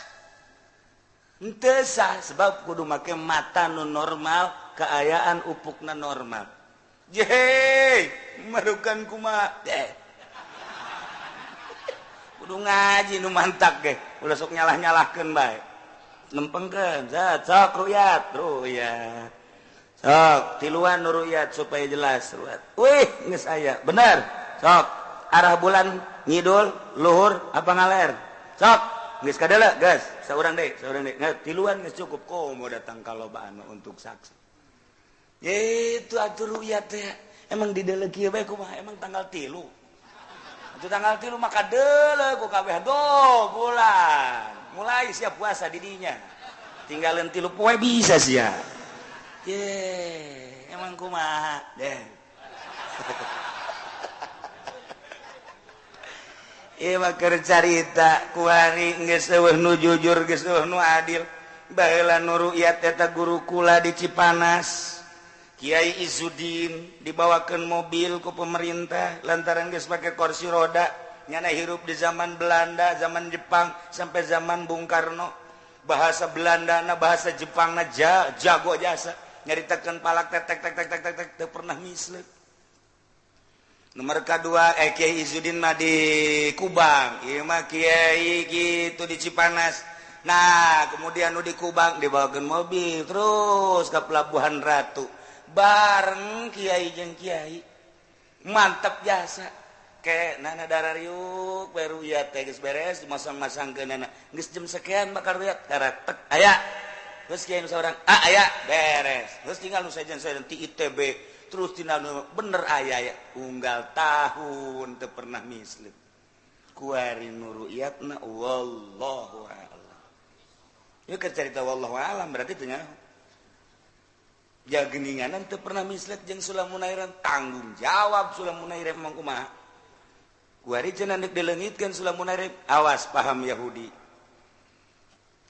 Teu sah sebab kudu make mata nu normal, keayaan upukna normal. Jehey, marukan kumaha deh. Kudu ngaji nu mantak ge, ulah sok nyalah-nyalahkeun bae. Lempengkeun, zat sok ruyat, ruyat. Sok tiluan nu ruyat supaya jelas ruyat. Wih, geus aya, bener. Sok arah bulan ngidul, luhur, apa ngaler? Sok, geus kadeuleu, geus. Saurang deui, saurang deui. Nggak, tiluan geus cukup. Komo datang kalobaan untuk saksi. Itu atuh ru'yat teh. Emang dideuleu kieu bae kumaha? Emang tanggal 3. Atuh tanggal 3 mah kadeuleu ku kabeh do bulan. Mulai siap puasa di dinya. Tinggalin 3 poe bisa sia. Ye, emang kumaha? Deh. Ieu mah keur carita kuari geus eueuh nu jujur geus eueuh nu adil. Baheula nu ru'yat eta guru kula di Cipanas. Kiai Izzuddin dibawakeun mobil ku pemerintah lantaran geus pake kursi roda. Nyana hirup di zaman Belanda, zaman Jepang sampai zaman Bung Karno. Bahasa Belanda na bahasa Jepang na jago jasa. Nyaritakeun palak tek tek tek tek tek tek teu pernah misleuk. Nomor kedua Kiai Izzuddin mah di Kubang, ieu mah Kiai gitu di Cipanas. Nah, kemudian nu di Kubang dibawakeun mobil terus ke Pelabuhan Ratu. Bareng Kiai jeung Kiai. Mantap jasa. Ke nana darariuk baru ya teh geus beres dimasang-masangkeun nana. Geus jam sekian bakal ruyat karatek aya. Terus Kiai nu saurang, ah aya beres. Terus tinggal nu sejen-sejen ti ITB. Terus tina bener aya ya unggal tahun teu pernah misleuk kuari nu ru'yatna wallahu a'lam. Ieu keur carita wallahu a'lam berarti teu nyaho. Ja geuninganan teu pernah misleuk jeung Sulam Munairan tanggung jawab Sulam Munairan emang kumaha. Kuari cenah deuk dileungitkeun Sulam Munairan awas paham Yahudi.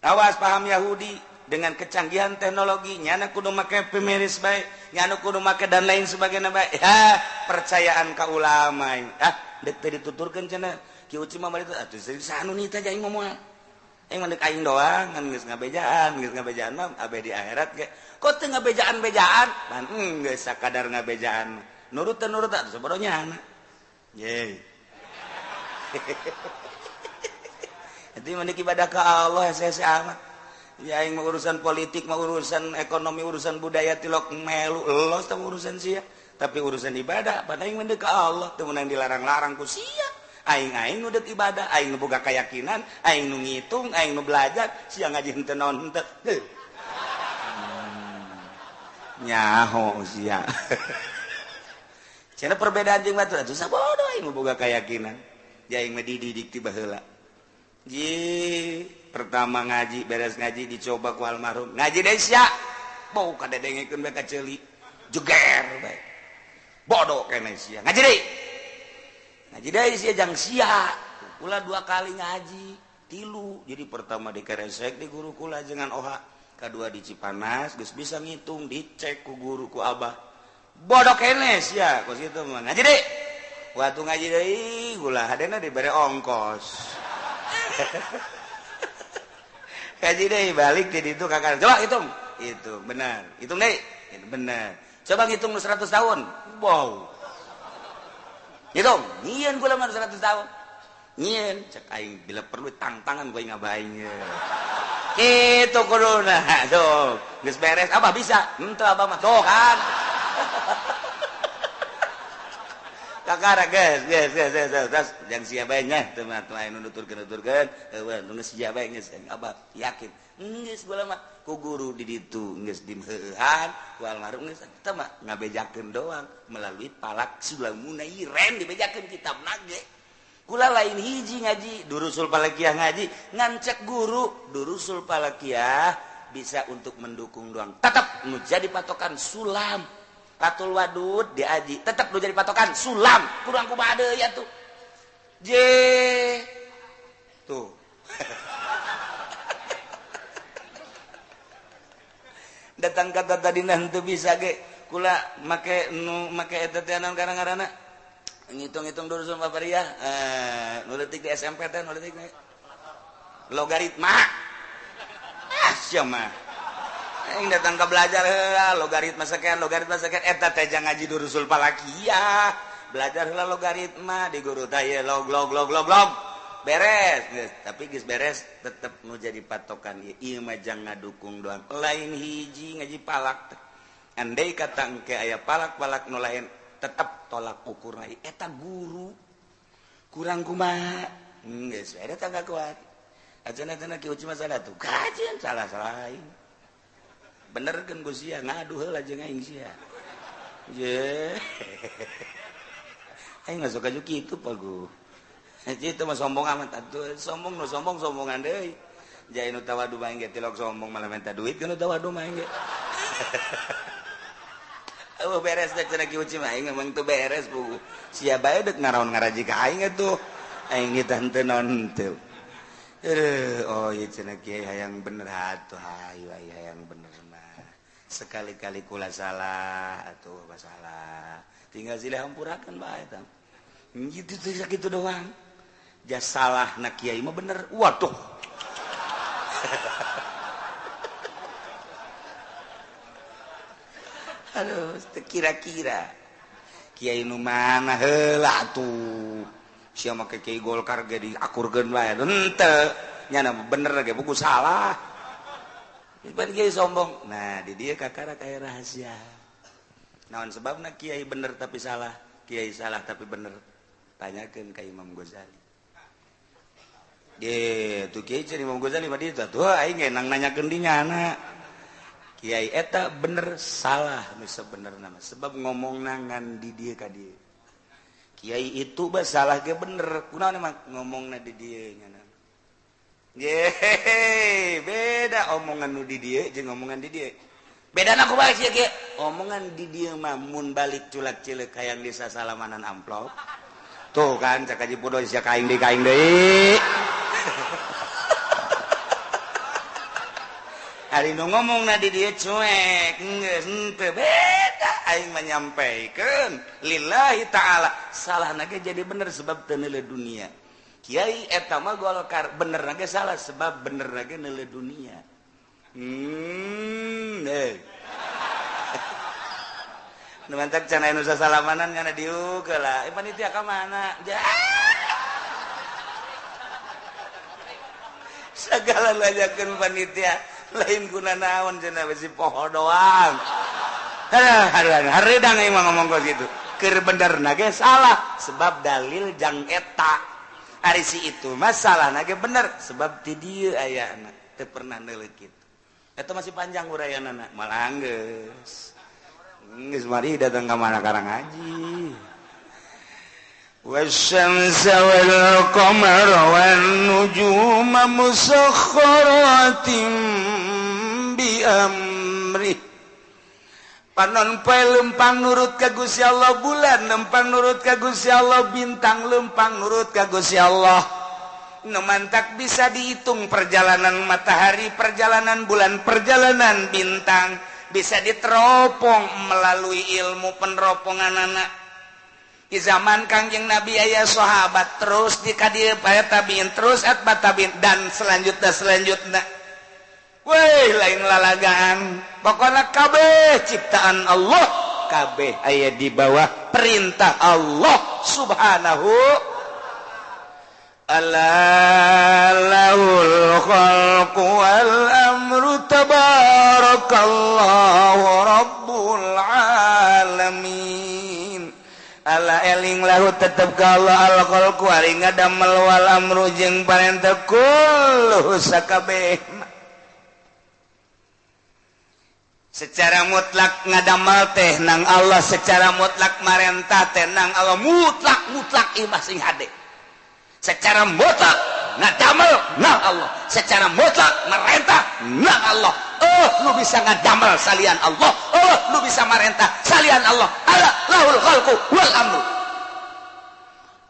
Awas paham Yahudi. Dengan kecanggihan teknologi nyana kudu make pemiris bae nyana kudu make dan lain sebagainya bae ya percayaan ka ulama ah deuk teu dituturkeun cenah Ki Uci mah bari atuh sanu nita aing mah moal aing mah deuk aing doang ngan geus ngabejaan mah abe di akhirat ge kok teu ngabejaan-bejaan pan geus sakadar ngabejaan nurut teu nurut atuh sabodo nyana ye Itu mah ibadah ka Allah hese amat. Ya aing mah urusan politik, mah urusan ekonomi, urusan budaya tilok melu los tah urusan sia. Tapi urusan ibadah pada aing mah ka Allah teu meunang dilarang-larang ku sia. Aing-aing nu deuk ibadah, aing nu boga keyakinan, aing nu ngitung, aing nu belajar, sia ngaji henteu naon henteu. Nyaho sia. Cenah perbedaan jeung batur atuh sabodo aing nu boga keyakinan. Ja aing mah dididik ti baheula. Ji, pertama ngaji, beres ngaji dicoba ku almarhum. Ngaji deui sia. Bau kadedengekeun bae ka ceuli. Jeger bae. Bodoh kene sia. Ngaji deui. Ngaji deui sia jang sia. Kula 2 kali ngaji, 3. Jadi pertama di Keresek di guru kula jangan oha, kedua di Cipanas geus bisa ngitung, dicek ku guru ku abah. Bodoh kene sia, kos kitu mah. Ngaji deui. Waktu ngaji deui kula hadena dibere ongkos. Ngaji deui balik di ditu kakak. Coba hitung. Itu benar. Hitung deui. Itu benar. Coba ngitung 100 tahun. Wow. Hitung, nyieun kula mah 100 tahun. Nyieun cek aing bila perlu tangtangan gue ngabaing. Kitu kuduna. Tuh, geus beres apa bisa? Henteu abah mah tuh kan. Kakara geus geus geus geus geus jang sia bae nya teu mah teu aing nuturkeun-nuturkeun heueuh nu geus sia bae geus abah yakin. Geus kula mah ku guru di ditu geus dimheuhan ku almarhum geus eta mah ngabejakeun doang melalui palak Sulamunairen dibejakeun kitab nage. Kula lain hiji ngaji durusul falakiyah ngaji ngancek guru durusul falakiyah bisa untuk mendukung doang tetap nu jadi patokan sulam Fathul Wadud diaji tetap nu jadi patokan sulam kurang kumaha deui atuh je tuh. Datang kata tadi henteu bisa ge kula make nu make eta teh naon ngaranna ngitung-ngitung durusul falakiyah nu leutik di SMP teh nu leutik logaritma ah sia mah aing datang ka belajar heula logaritma sekian eta teh jang ngaji durusul falakiyah belajar heula logaritma di guru teh ye log log log log log beres geus tapi geus beres tetep nu jadi patokan ieu ieu mah jang ngadukung doang lain hiji ngaji palak teh andai kata engke aya palak-palak nu lain tetep tolak ukur lagi eta guru kurang kumaha geus we eta kuat acan eta ki uci masalah tuh kajian salah-salah aing bener kan ku sia ngadu heula jeung aing sia ye aing masuk ka kitu pagu itu mah sombong amat atuh sombong nu sombong sombongan deui jai nu tawadu mah ge tilok sombong malah minta duit nu tawadu mah ge. Oh beres dek cenah ki uci mah aing emang teu beres buku sia bae deuk ngaraon ngaraji ka aing atuh aing ge teu naon teu. Oh ieu cenah kiai hayang bener atuh hayu hayang bener mah sekali-kali kula salah atuh masalah tinggal silih hampurakeun bae eta gitu tuh sakitu doang jas salah na kiai mah bener waduh. Aduh kira-kira kiai nu mana heula atuh sia make kiai Golkar ge diakurkeun bae henteu nyana bener ge buku salah ban kiai sombong. Nah di dieu kakara kaya rahasia naon sebabna kiai bener tapi salah kiai salah tapi bener tanyakeun ka Imam Ghazali. Ge tuh kiai cenah Imam Ghazali mah dieu tuh aing ge nang nanyakeun di nyana kiai eta bener salah nu sebenerna mah sebab ngomongna ngan di dieu ka dieu kiai itu bah salah ge bener kunaon emang ngomongna di dieu nyana ye beda omongan nu di dieu jeung omongan di dieu bedana kumaha sia kieu omongan di dieu mah mun balik culak cileuk hayang disasalamanan amplop tuh kan cak haji podo sia ka aing deui. Hari nu ngomongna di dieu cuek geus henteu beda aing menyampaikan lillahi ta'ala salahna ge jadi bener sebab teu neuleuh dunia kiai eta mah Golkar benerna ge salah sebab benerna ge neuleuh dunia. Nu mantak can aya nu sasalamanan kana diuk heula panitia ka mana segala nanyakeun panitia lain guna naon cenah besi poho doang. Hareudang aing mah ngomong kos kitu. Keur benerna ge salah sebab dalil jang eta. Ari si itu masalah ge bener sebab ti dieu ayana teu pernah neuleuk kitu. Eta masih panjang uraianana malah geus. Geus mari datang ka mana karang ngaji. Wasyamsa wal qamara wan nujuma musakhkharatin bi amri. Panon poe lempang nurut ka Gusti Allah, bulan lempang nurut ka Gusti Allah, bintang lempang nurut ka Gusti Allah. Nu mantak bisa dihitung perjalanan matahari, perjalanan bulan, perjalanan bintang, bisa diteropong melalui ilmu peneropongan anak. Di zaman Kangjeng Nabi aya sahabat terus di ka dieu aya tabiin terus atba tabiin dan selanjutnya. Weh lain lalagaan, pokoknya kabeh ciptaan Allah, kabeh aya di bawah perintah Allah Subhanahu. Ala lahul khalqu wal amru tabarakallahu rabbul alamin. Ala eling lahu tetep ka Allah al khalqu ari ngadamel wal amru jeung parentah kulluhu sakabeh. Secara mutlak ngadamel teh nang Allah, secara mutlak marentah teh nang Allah, mutlak mutlak imah sing hade. Secara mutlak ngadamel nang Allah, secara mutlak marentah nang Allah. Oh, lu bisa ngadamel salian Allah, oh, lu bisa marentah salian Allah. Ala lahul khalqu wal amru.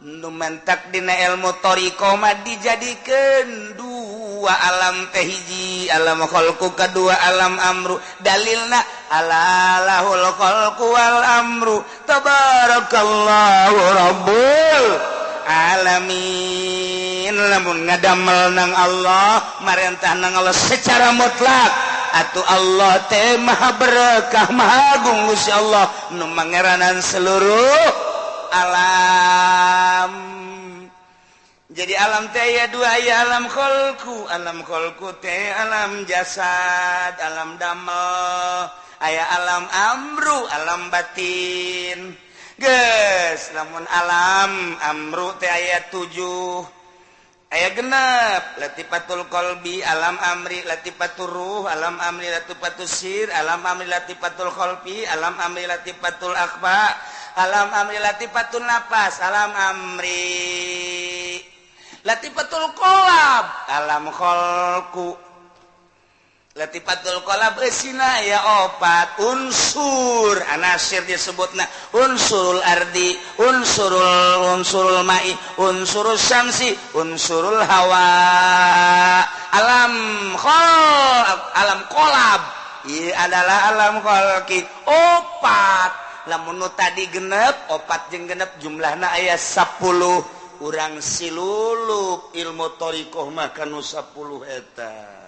Nu mantak dina ilmu thariqah mah dijadikeun dua alam teh hiji, alam khalqu kadua alam amru. Dalilna ala lahul khalqu wal amru tabarakallahu rabbul alamin. Lamun ngadamel nang Allah, marentah nang Allah secara mutlak, atuh Allah teh maha berkah, maha agung Gusti Allah nu mangeranan seluruh alam. Jadi alam teh aya dua, aya alam khalqu, alam khalqu teh alam jasad, alam damel, aya alam amru, alam batin. Geus lamun alam amru teh aya 7, aya genep, latifatul qalbi alam amri, latifatur ruh alam amri, latifatus sir alam amri, latifatul khalqi alam amri, latifatul akhfa alam amri, latifatul nafas alam amri, latifatul qalb alam khalqu. Latifatul qalb eusina aya 4 unsur, anasir disebutna unsurul ardi, unsurul ma'i, unsurul syamsi, unsurul hawa. Alam khalq, alam qalb ieu adalah alam khalqi 4. Lamun nu tadi genep, 4 jeung genep jumlahna aya 10. Urang silulup ilmu thariqah mah kanu 10 eta.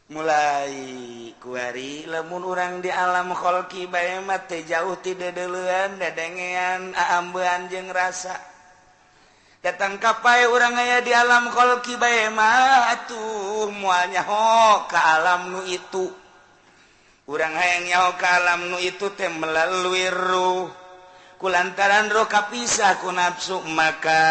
Mulai kuari lamun urang di alam kholqi bae mah teh jauh ti deudeuleun, dedengean, aambean jeung rasa. Datang ka pae urang aya di alam kholqi bae mah atuh moal nyaho ka alam nu itu. Urang hayang nyaho ka alam nu itu teh melalui ruh. Kulantaran ruh kapisah ku nafsu maka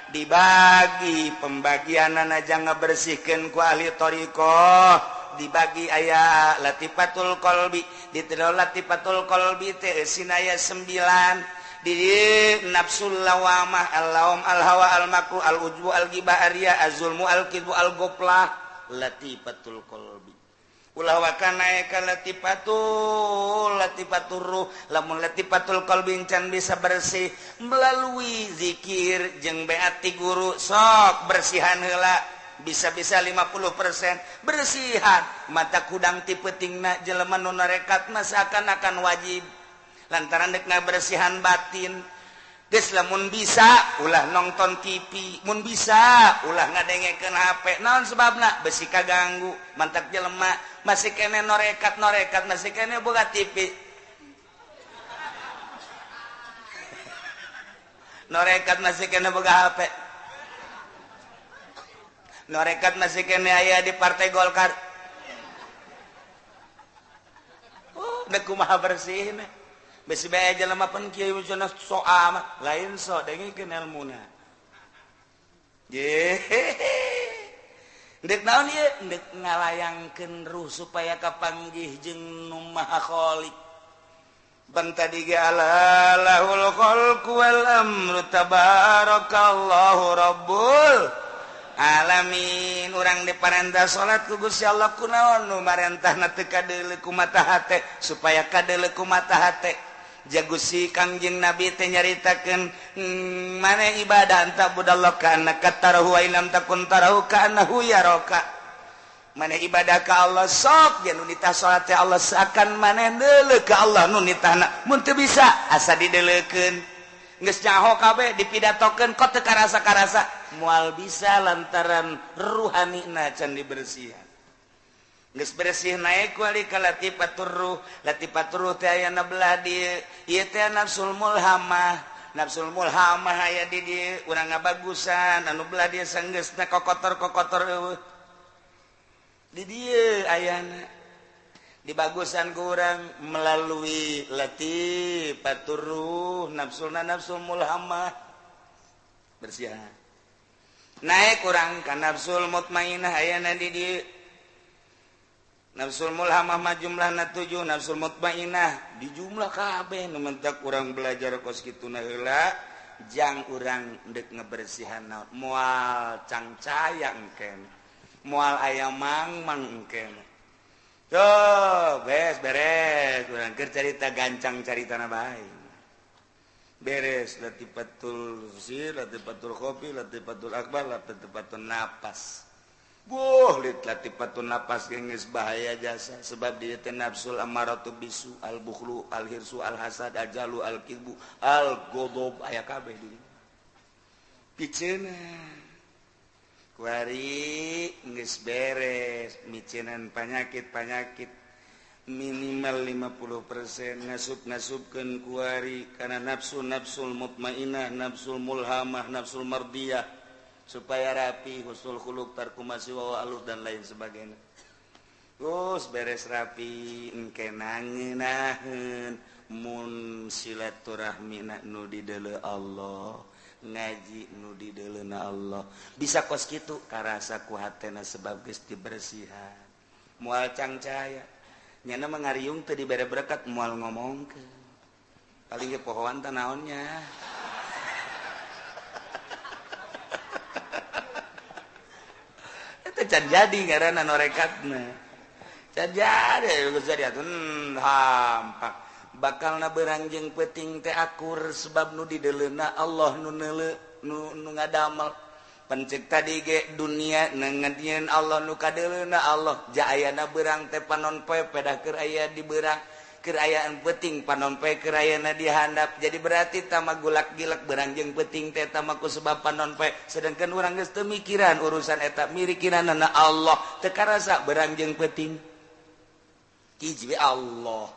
dibagi pembagianana jangan ngabersihkeun ku ahli thariqah, dibagi aya latifatul qalbi, diterima latifatul qalbi teh eusina aya 9, di nafsul lawamah, al-laum, al-hawa, al-makru, al-ujbu, al-ghibah, ar-riya, az-zulmu, al-kidbu, al-ghaflah, latifatul qalbi. Ulah waka naik ka latifatul ruh. Lamun latifatul qalbi can bisa bersih melalui zikir jeung beat ti guru, sok bersihan heula, bisa-bisa 50% bersihan. Mata kudang ti peutingna jelema nu narekat mah seakan-akan wajib lantaran dek ngabersihan batin. Geus lamun bisa ulah nonton TV, mun bisa ulah ngadengekeun HP. Naon sebabna? Besi kaganggu, mantak jelema masih kene norekat-norekat, masih kene boga TV. Norekat masih kene boga HP. Norekat masih kene aya di Partai Golkar. Oh, dek kumaha bersihna. Besi bae jelema pan kieu cenah sok amat lain sok dengekeun elmuna. Ye. Ndek naon ieu? Ndek ngalayangkeun ruh supaya kapanggih jeung nu Maha Khaliq. Ban tadi ge ala lahul khalqu wal amru tabarakallahu rabbul alamin. Urang diparentah salat ku Gusti Allah kunaon nu marentahna teu kadeuleu ku mata hate supaya kadeuleu ku mata hate. Jagusi Kangjeng Nabi teh nyaritakeun maneh ibadah anta budallah kana katarahu wa ilam takun tarahu kanahu yaraka. Maneh ibadah ka Allah sok jeung nu nitah salat teh Allah seakan maneh deuleu ka Allah nu nitahna. Mun teu bisa asa dideuleukeun. Geus nyaho kabeh dipidatokeun kok teu karasa-karasa moal bisa lantaran ruhanina can dibersihan. Geus bersih naik wali ka latifatur ruh, latifatur ruh teh aya na belah dieu, ieu teh nafsul mulhamah, nafsul mulhamah aya di dieu, urang ngabagusan anu belah dieu sanggeusna kokotor-kokotor eueuh. Di dieu ayana dibagusan ku urang melalui latifatur ruh, nafsulna nafsul mulhamah bersihan. Naik urang ka nafsul mutmainah ayana di dieu. Nafsul mulhamah mah jumlahna 7, nafsul mutmainah di jumlah kabeh nu mentak urang belajar kos kituna heula jang urang deuk ngebersihan naon moal cangcaya engken moal aya mangmang engken. Tuh beres beres urang keur carita gancang caritana bae. Beres latifatul sir, latifatul khofi, latifatul akbar, latifatul napas. Buh, latifatun napas geus bahaya jasa sebab dia teh nafsul amaratu bisu al bukhlu al hirsu al hasad al jalu al kibbu al ghadab aya kabeh di piceuna kuari geus beres miceunan panyakit-panyakit minimal 50% ngasup-ngasupkeun kuari kana nafsu nafsul mutmainah nafsul mulhamah nafsul mardiyah supaya rapi husnul khuluq tarku masiwa wa aluf dan lain sebagainya. Terus beres rapi engke nangeunaheun mun silaturahmi nu dideuleu Allah, ngaji nu dideuleuna Allah. Bisa kos kitu karasa ku hatena sebab geus dibersihan. Moal cangcaya. Nyana mah ngariung teu dibere berkat moal ngomongkeun. Paling ge pohoan teh naonnya. Can jadi ngaranna norekatna. Can jadi geus jadi atuh hampak. Bakalna beurang jeung peuting teh akur sebab nu dideuleuna Allah nu neuleu nu ngadamel. Pencek tadi ge dunia ngedieun Allah nu kadeuleuna Allah. Ja ayana beurang teh panon poe pedah keur aya di beurang. Keur ayaan peuting panon poe keur ayana di handap. Jadi berarti tama gulak-gilak beurang jeung peuting teh tama ku sebab panon poe. Sedangkan urang geus teu mikiran urusan eta mirikiranana Allah teu karasa beurang jeung peuting. Hiji we Allah.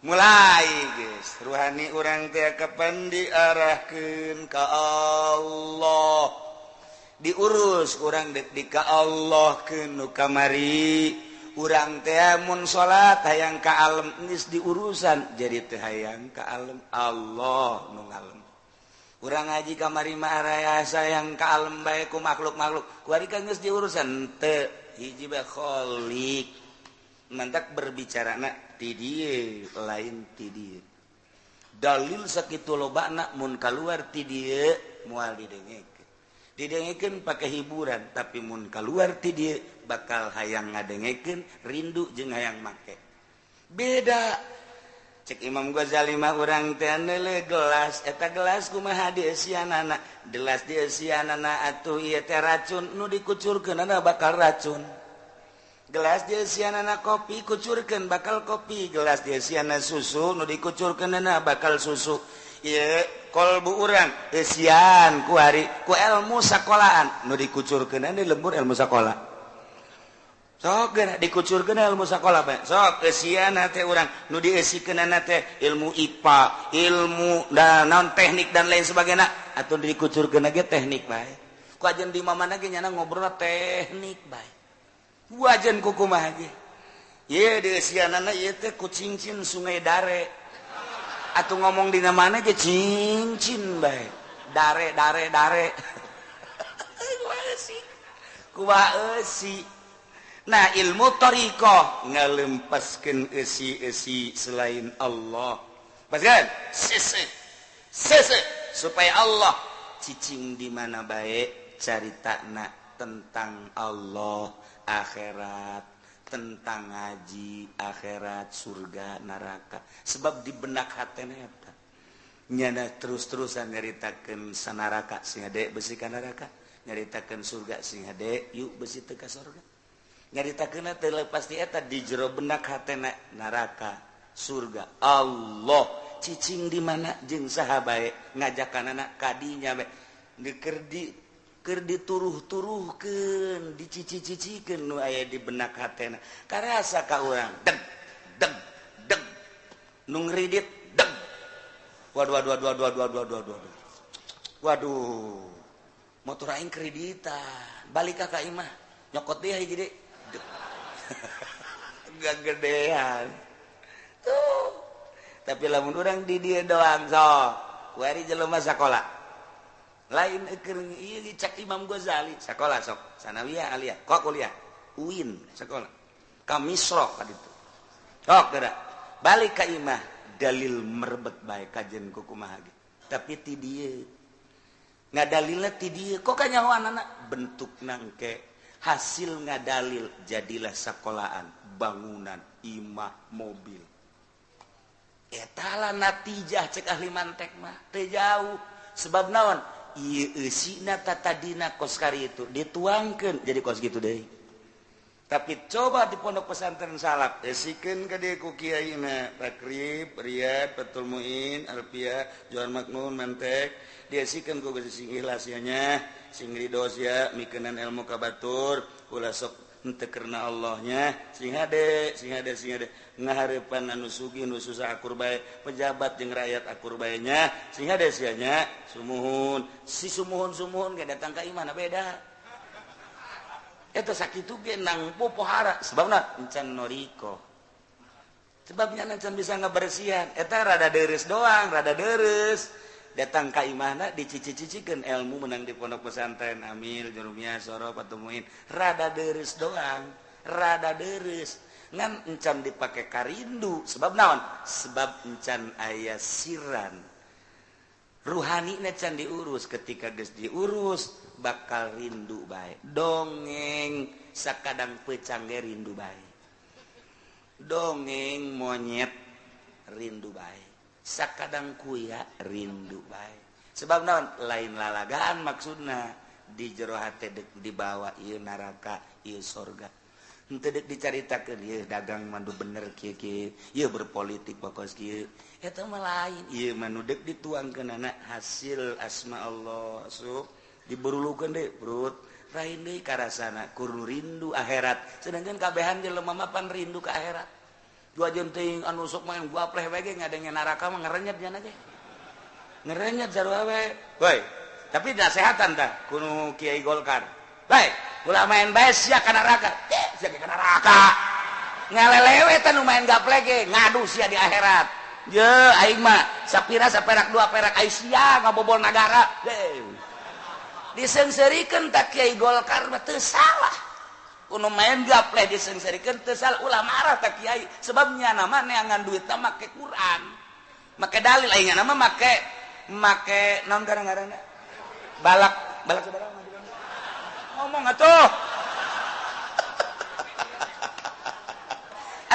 Mulai geus ruhani urang teh kapan diarahkeun ka Allah. Diurus urang deuk di ka Allah keun nu kamari. Urang teh mun salat hayang ka alem geus diurusan jadi teh hayang ka alem Allah nu ngalem. Urang ngaji kamari mah araya sayang ka alem bae ku makhluk-makhluk. Kuari kan geus diurusan teu hiji bae kholiq. Mantak berbicarana ti dieu lain ti dieu. Dalil sakitu lobana mun kaluar ti dieu moal didengekeun. Didengekeun pake hiburan tapi mun kaluar ti dieu bakal hayang ngadengekeun rindu jeung hayang make. Beda cek Imam Ghazali mah urang teh neuleuh gelas eta gelas kumaha dieusianana gelas dieusianana atuh ieu teh racun nu dikucurkeunana bakal racun. Gelas dieusianana kopi kucurkeun bakal kopi, gelas dieusianana susu nu dikucurkeunana bakal susu. Ieu kolbu urang eusian ku hari ku ilmu sakolaan nu dikucurkeunana di lembur ilmu sakola. Sok geura dikucurkeun ilmu sakola bae. Sok eusianna teh urang nu dieusikeunana teh ilmu IPA, ilmu dan naon teknik dan lain sebagainya atuh dikucurkeun ge teknik bae. Ku ajeun di mana ge nyana ngobrol teknik bae. Wajan kukumaha ge. Ieu dieusianana ieu teh ku cincin Sungai Dare. Atuh ngomong dina mana ge cincin bae. Dare dare dare. Kumaha eusi. Nah ilmu thariqah ngalempaskeun eusi-eusi selain Allah. Paskan? Sese. Sese supaya Allah cicing di mana bae caritana tentang Allah, akhirat, tentang ngaji, akhirat, surga, neraka. Sebab di benak hatena eta nyana terus-terusan nyaritakeun sanaraka sing hade besi ka neraka, nyaritakeun surga sing hade yuk besi teu ka surga. Nyaritakeun teh pasti eta di jero benak hatena neraka, surga, Allah. Cicing di mana jeung saha bae ngajakanana kadinya bae keur dituruh-turuhkeun, dicici-cicikeun nu aya di benak hatena. Karasa ka urang deg deg deg nu ngridit deg. Waduh waduh waduh waduh waduh waduh waduh. Waduh. Motor aing kreditan. Balik ka imah nyokot deui hiji deui. Gagedean. Tuh. Tapi lamun urang di dieu doang sok. Kuari jelema sakola. Lain keur ieu cek Imam Ghazali sakola sok sanawiyah aliyah kok kuliah UIN sakola ka Misra ka ditu sok geura balik ka imah dalil merebet bae kajen ku kumaha ge tapi ti dieu ngadalilna ti dieu kok kanyahoanana bentuk nangke hasil ngadalil jadilah sakolaan bangunan imah mobil eta lah natijah cek ahli mantek mah teu jauh sebab naon ieu eusina tatadina kos kari itu dituangkeun jadi kos gitu deui. Tapi coba di pondok pesantren salaf eusikeun ka dieu ku kiaina Takrib, Riyad, Fathul Muin, Alfiyah, Johar Maknun, Mantek diesikeun ku sing ikhlas nya, sing ridho sia mikeunan ilmu ka batur, ulah sok henteu karena Allahnya, sing hade, sing hade, sing hade ngahareupan anu sugih nu susah akur bae, pejabat jeung rakyat akur bae nya, sing hade sia nya, sumuhun, si sumuhun-sumuhun ge datang ka imah beda. Eta sakitu ge nang popohara sebabna encan noriko. Sebabnya encan bisa ngabersihan, eta rada deres doang, rada deres. Datang ka imahna dicici-cicikeun ilmu menang di pondok pesantren Amil, Jurumiyah, Soro, Patumuin, rada deres doang, rada deres. Ngan encan dipake karindu, sebab naon? Sebab encan aya siran. Ruhani na can diurus, ketika geus diurus bakal rindu bae. Dongeng sakadang pecang ge rindu bae. Dongeng monyet rindu bae. Sakadang kuya rindu bae. Sebab naon? Lain lalagaan maksudna di jero hate dek dibawa ieu neraka, ieu sorga. Henteu dek dicaritakeun ieu dagang mandu bener kieu kieu, ieu berpolitik pokos kieu. Eta mah lain, ieu mah nu dek dituangkeunana hasil asma Allah. Sok diberulukeun deui perut, lain deui karasana kur rindu akhirat. Sedangkan kabehan jelema mah pan rindu ka akhirat. Dua jenting anu sok main gua pleh we ge ngadenge neraka mah ngerenyet nya ge. Ngerenyet sarua we. Woi, tapi nasehatan tah kuno Kiai Golkar. Bae, ulah main bae sia ka neraka. Sia ka neraka. Ngalelewe tah nu main gapleh ge ngadu sia di akhirat. Ye, aing mah sapira saperak dua perak ai sia ngabobol nagara. Diseungseurikeun tah Kiai Golkar mah teu salah. Kuno main gapleh diseungseurikeun teu salah, ulah marah tah kiai sebabnya nama neangan duitna make Quran. Make dalil aing nama make make naon garang-garangna? Balak, balak saudara ngomong atuh.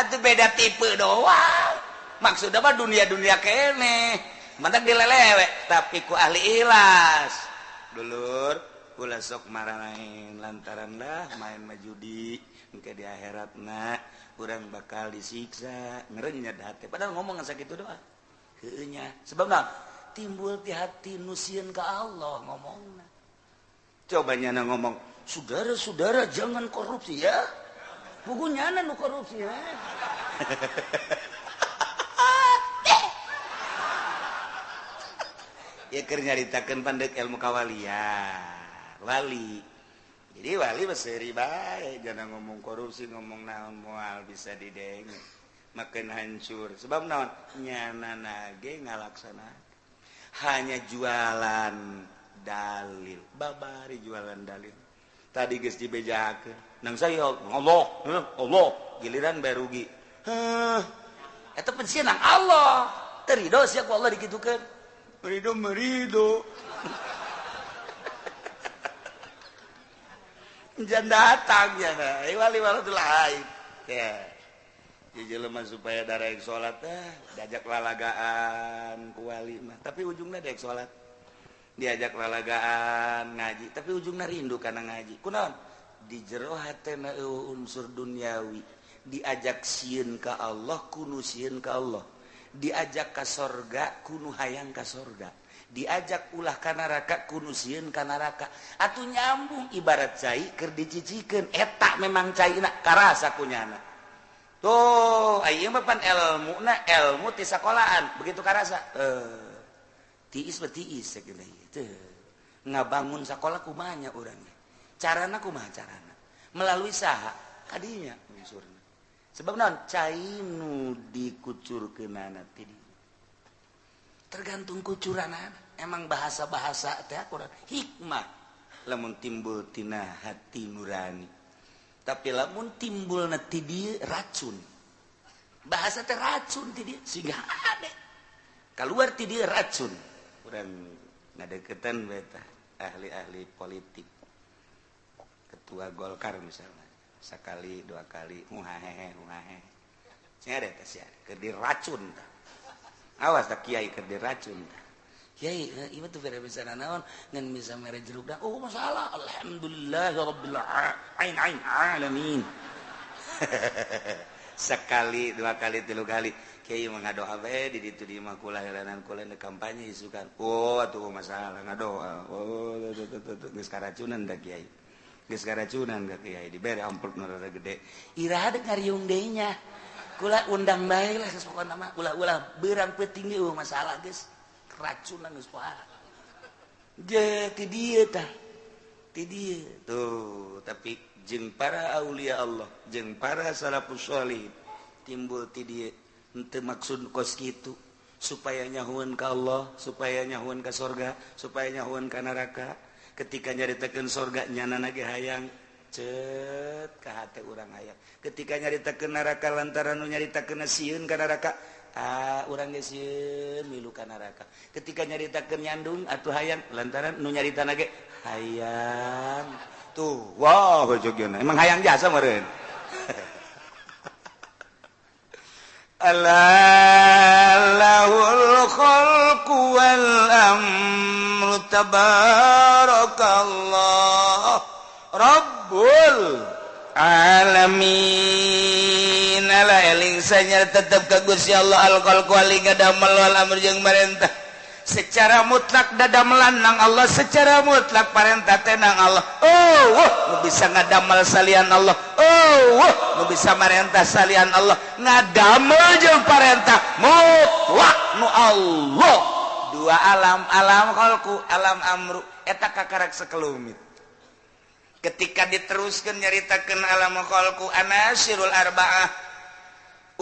Atuh beda tipe doang. Maksudna mah dunia-dunia keneh. Mantak dilelewe tapi ku ahli ikhlas. Dulur ulah sok marah lain lantaran lah main mah judi engke di akhiratna urang bakal disiksa ngerenyet hati padahal ngomong sakitu doang heueuh nya sebab naon timbul ti hati nu sieun ka Allah ngomongna coba nyana ngomong saudara-saudara jangan korupsi ya buku nyana nu korupsi ya. Ya keur nyaritakeun pandek ilmu kawalian wali. Jadi wali mah seuri bae, jangan ngomong korupsi, ngomong naon moal bisa didenge. Makin hancur sebab naon nyana nage ngalaksana hanya jualan dalil babari jualan dalil tadi geus dibejakeun nang saya Allah Allah giliran bae rugi heuh eta pensiun nang Allah teu rido sia ku Allah dikitukeun rido merido jangan datang ya wali walatul haib ya jelema supaya darek salat diajak lalagaan ku wali mah tapi ujungna daek salat diajak lalagaan ngaji tapi ujungna rindu kana ngaji kunaon di jero hatena unsur duniawi diajak sieun ka Allah kunu sieun ka Allah diajak ka sorga kunu hayang ka sorga diajak ulah ka neraka kunu sieun ka neraka atuh nyambung ibarat cai keur dicicikeun eta memang caina karasa kunyana tuh ieu mah pan elmuna elmu ti sakolaan begitu karasa tiis mah tiis sakitu teu ngabangun sakola kumaha nya urang carana kumaha carana melalui saha kadinya unsurna sebab naon cai nu dikucurkeunana ti tergantung kucuranana emang bahasa-bahasa teh kurang hikmah lamun timbul tina hati nurani tapi lamun timbul ti dieu racun bahasa teh racun ti dieu sehingga ade keluar ti dieu racun urang ngadeukeutan bae tah ahli-ahli politik ketua Golkar misalnya sekali dua kali muhahehe muhahehe sia teh sia keur diracun tah awas tah kiai keur diracun tah kiai ieu mah teu bere bisa nanaon ngan bisa mere jeruk dah oh masalah alhamdulillah rabbil ain ain alamin sekali dua kali tilu kali kiai mah ngadoa bae di ditu di imah kula helanan kula kampanye isukan oh atuh masalah ngadoa oh geus karacunan da kiai geus karacunan da kiai dibere amplop nu rada gede iraha deuk ngariung deui nya kula undang bae lah geus pokona mah ulah-ulah beurang peuting ge masalah geus racunan geus poa je ti dieu tah ti dieu tuh tapi jeung para aulia Allah jeung para salafus sholih timbul ti dieu henteu maksud kos kitu supaya nyahueun ka Allah supaya nyahueun ka sorga supaya nyahueun ka neraka ketika nyaritakeun sorga nyanana ge hayang cet ka hate urang hayang ketika nyaritakeun neraka lantaran nu nyaritakeun sieun ka neraka ah urang ge sieun milu ka neraka ketika nyaritakeun nyandung atuh hayang lantaran nu nyaritana ge hayang tuh wow jogeuna emang hayang jasa meureun Allahul khalqu wal amru tabarakallah rabbul alamin ala eling sanya tetep ka Gusti Allah al khalqu wal ngadamel wal amr jeung marentah secara mutlak dadamelan nang Allah secara mutlak parentah teh nang Allah oh wah nu bisa ngadamel salian Allah oh wah nu bisa marentah salian Allah ngadamel jeung parentah mutlak nu Allah dua alam alam khalqu alam amru eta kakarak sakelumit ketika diteruskan nyaritakeun alam khalqu anasirul arbaah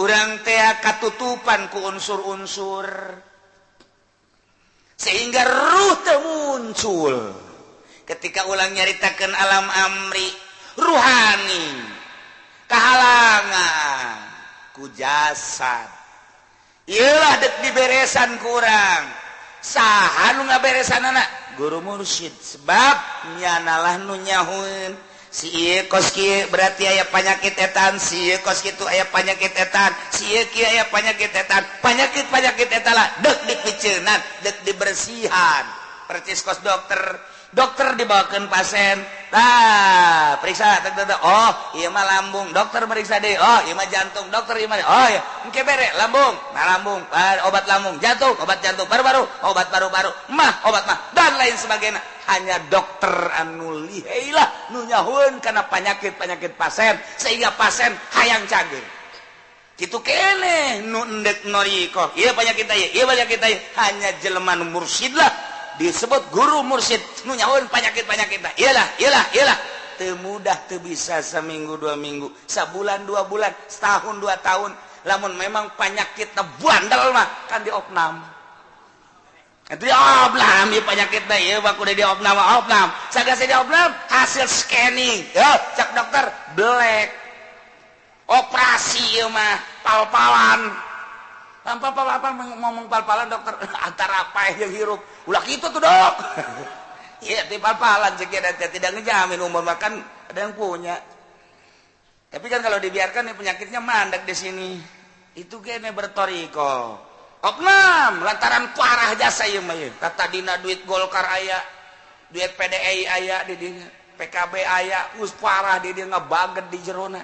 urang teh katutupan ku unsur-unsur sehingga ruh teu muncul ketika ulang nyaritakeun alam amri ruhani kahalangan ku jasad ieulah deuk diberesan ku urang saha nu ngaberesanana guru mursyid sebab nyanalah nu nyahueun si ieu kos kieu berarti aya panyakit etan si ieu kos kitu aya panyakit etan si ieu kieu aya panyakit etan panyakit-panyakit eta lah deuk dipiceunan deuk dibersihan percis kos dokter dokter dibawakeun pasien tah periksa oh ieu mah lambung dokter meriksa deui oh ieu mah jantung dokter ieu mah oh ieu engke bere lambung nah lambung obat lambung jantung obat jantung paru-paru obat paru-paru mah obat mah dan lain sebagainya hanya dokter anu liheilah nu nyahueun kana penyakit-penyakit pasien sehingga pasien hayang cager kitu keneh nu endek noriko ieu penyakit ieu ieu penyakit ieu hanya jelema nu mursyid lah disebut guru mursyid nu nyahueun penyakit-penyakit iyalah iyalah iyalah teu mudah teu bisa seminggu dua minggu sabulan dua bulan setahun dua tahun Lamun memang penyakitna bandel mah kan diopnam. Itu diopnam ieu penyakitna ieu mah kudu diopnam opnam. Sagase diopnam hasil scanning. Yo, cak dokter black. Operasi ieu mah pal-palan. Tanpa apa ngomong pal-palan dokter antara apa yang hirup. Ulah kitu tuh, Dok. Iya, di pal-palan sekian tidak ngejamin umur makan ada yang punya. Tapi kan kalau dibiarkan nih penyakitnya mandek di sini. Itu kene bertoriko. Opnam lantaran parah jasa ieu mah ieu. Kata dina duit Golkar aya, duit PDI aya di dinya, PKB aya, geus parah di dieu ngabaget di jerona.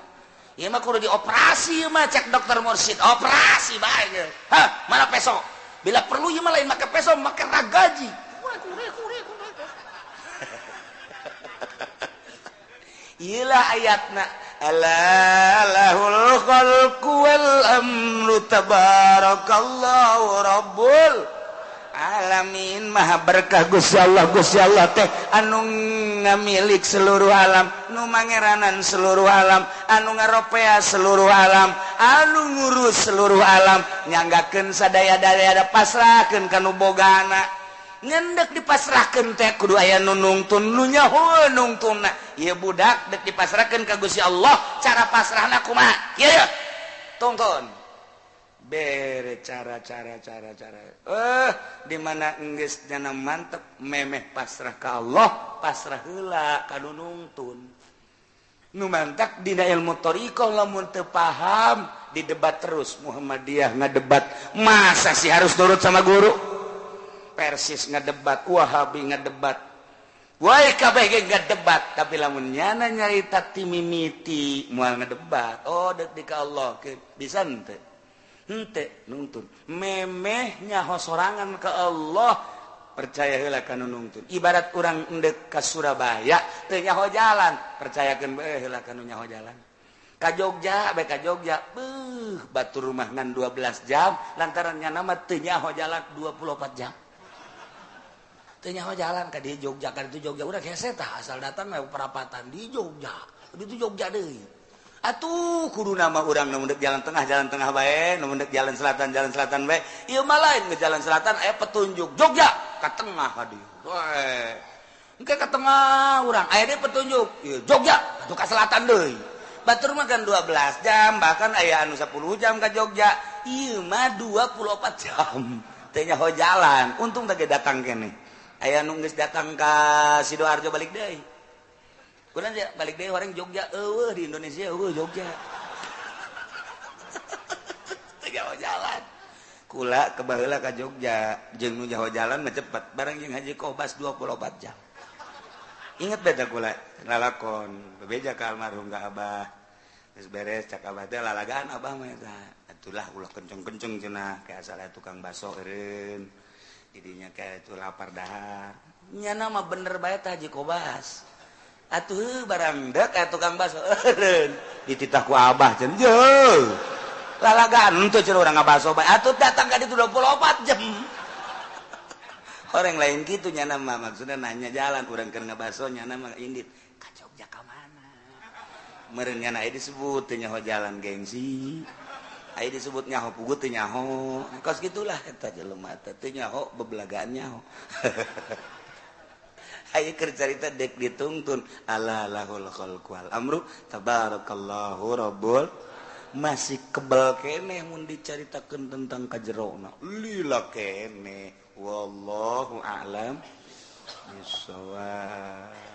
Ieu mah kudu dioperasi ieu mah cek dokter Mursid. Operasi bae. Hah, mana peso? Bila perlu ieu mah lain make peso, make ragaji. Iyalah ayatna ala lahul khalqu wal amru tabarakallahu rabbul alamin. Maha berkah Gusti Allah. Gusti Allah teh anu ngamilik seluruh alam, nu mangeranan seluruh alam, anu ngaropea seluruh alam, anu ngurus seluruh alam, nyanggakeun sadaya-daya pasrahkeun ka nu bogana. Ngendek dipasrahkeun teh kudu aya nu nungtun, nu nyaho nungtunna. Ieu budak dek dipasrahkeun ka Gusti Allah, cara pasrahna kumaha? Kieu tungtun. Bere cara. Di mana enggeus nyana mantep memeh pasrah ka Allah, pasrah heula ka nu nungtun. Nu mantak dina ilmu thariqah lamun teu paham didebat terus. Muhammadiyah ngadebat, masa sih harus nurut sama guru? Persis ngedebat, Wahabi ngedebat, woi kabeh ge ngedebat, tapi lamun nyana nyarita ti mimiti moal ngedebat. Oh deuk di ka Allah ke bisa henteu? Henteu nungtun. Memeh nyaho sorangan ke Allah, percaya heula ka nu nungtun. Ibarat urang endek ka Surabaya teu nyaho jalan, percayakeun bae heula ka nu nyaho jalan. Ka Jogja bae ka Jogja, beuh batur rumah ngan 12 jam lantaran nyana mah teu nyaho jalan 24 jam. Teu nyaho jalan ka di Jogja, ka itu Jogja udah hese tah asal datang mah perapatan di Jogja. Di itu Jogja deui. Atuh kudu nama urang nu mendek jalan tengah bae, nu mendek jalan selatan bae. Ieu mah lain ke jalan selatan aya petunjuk Jogja ka tengah ka dieu. Weh. Engke ka tengah urang aya deui petunjuk ieu Jogja atuh ka selatan deui. Batur mah kan 12 jam, bahkan aya anu 10 jam ka Jogja. Ieu mah 24 jam. Teu nyaho jalan, untung teh datang keneh. Aya nu geus datang ka Sidoarjo balik deui. Kunaon sia balik deui orang Jogja eueuh di Indonesia eueuh Jogja. Teu nyaho jalan. Kula ke baheula ka Jogja jeung nu nyaho jalan mah cepet bareng jeung Haji Kobas 24 jam. Ingat beta kula lalakon bebeja ka almarhum ka Abah. Geus beres cak Abah teh lalagaan Abah mah eta. Atulah ulah kenceng-kenceng cenah ka asal tukang baso eureun. Jadinya kayak itu lapar dahar. Nyana mah bener bae tah Haji Kobas. Atuh barang dek aya tukang baso eureun. Dititah ku Abah cenah. Jeuh. Lalagaan henteu cenah urang ngabaso bae. Atuh datang ka ditu 24 jam. Orang lain kitu nyana mah maksudna nanya jalan urang keur ngabaso nyana mah indit. Ka Jogja ka mana? Meureun nyana aya disebut teu nyaho jalan gengsi. Aya disebut nyaho pugu teu nyaho. Kos gitulah eta jelema teh teu nyaho bebelagaan nyaho. Aya keur carita dek ditungtun ala lahul khalqu wal amru tabarakallahu rabbul. Masih kebel keneh mun dicaritakeun tentang kajerona. Lila keneh wallahu a'lam bissawab.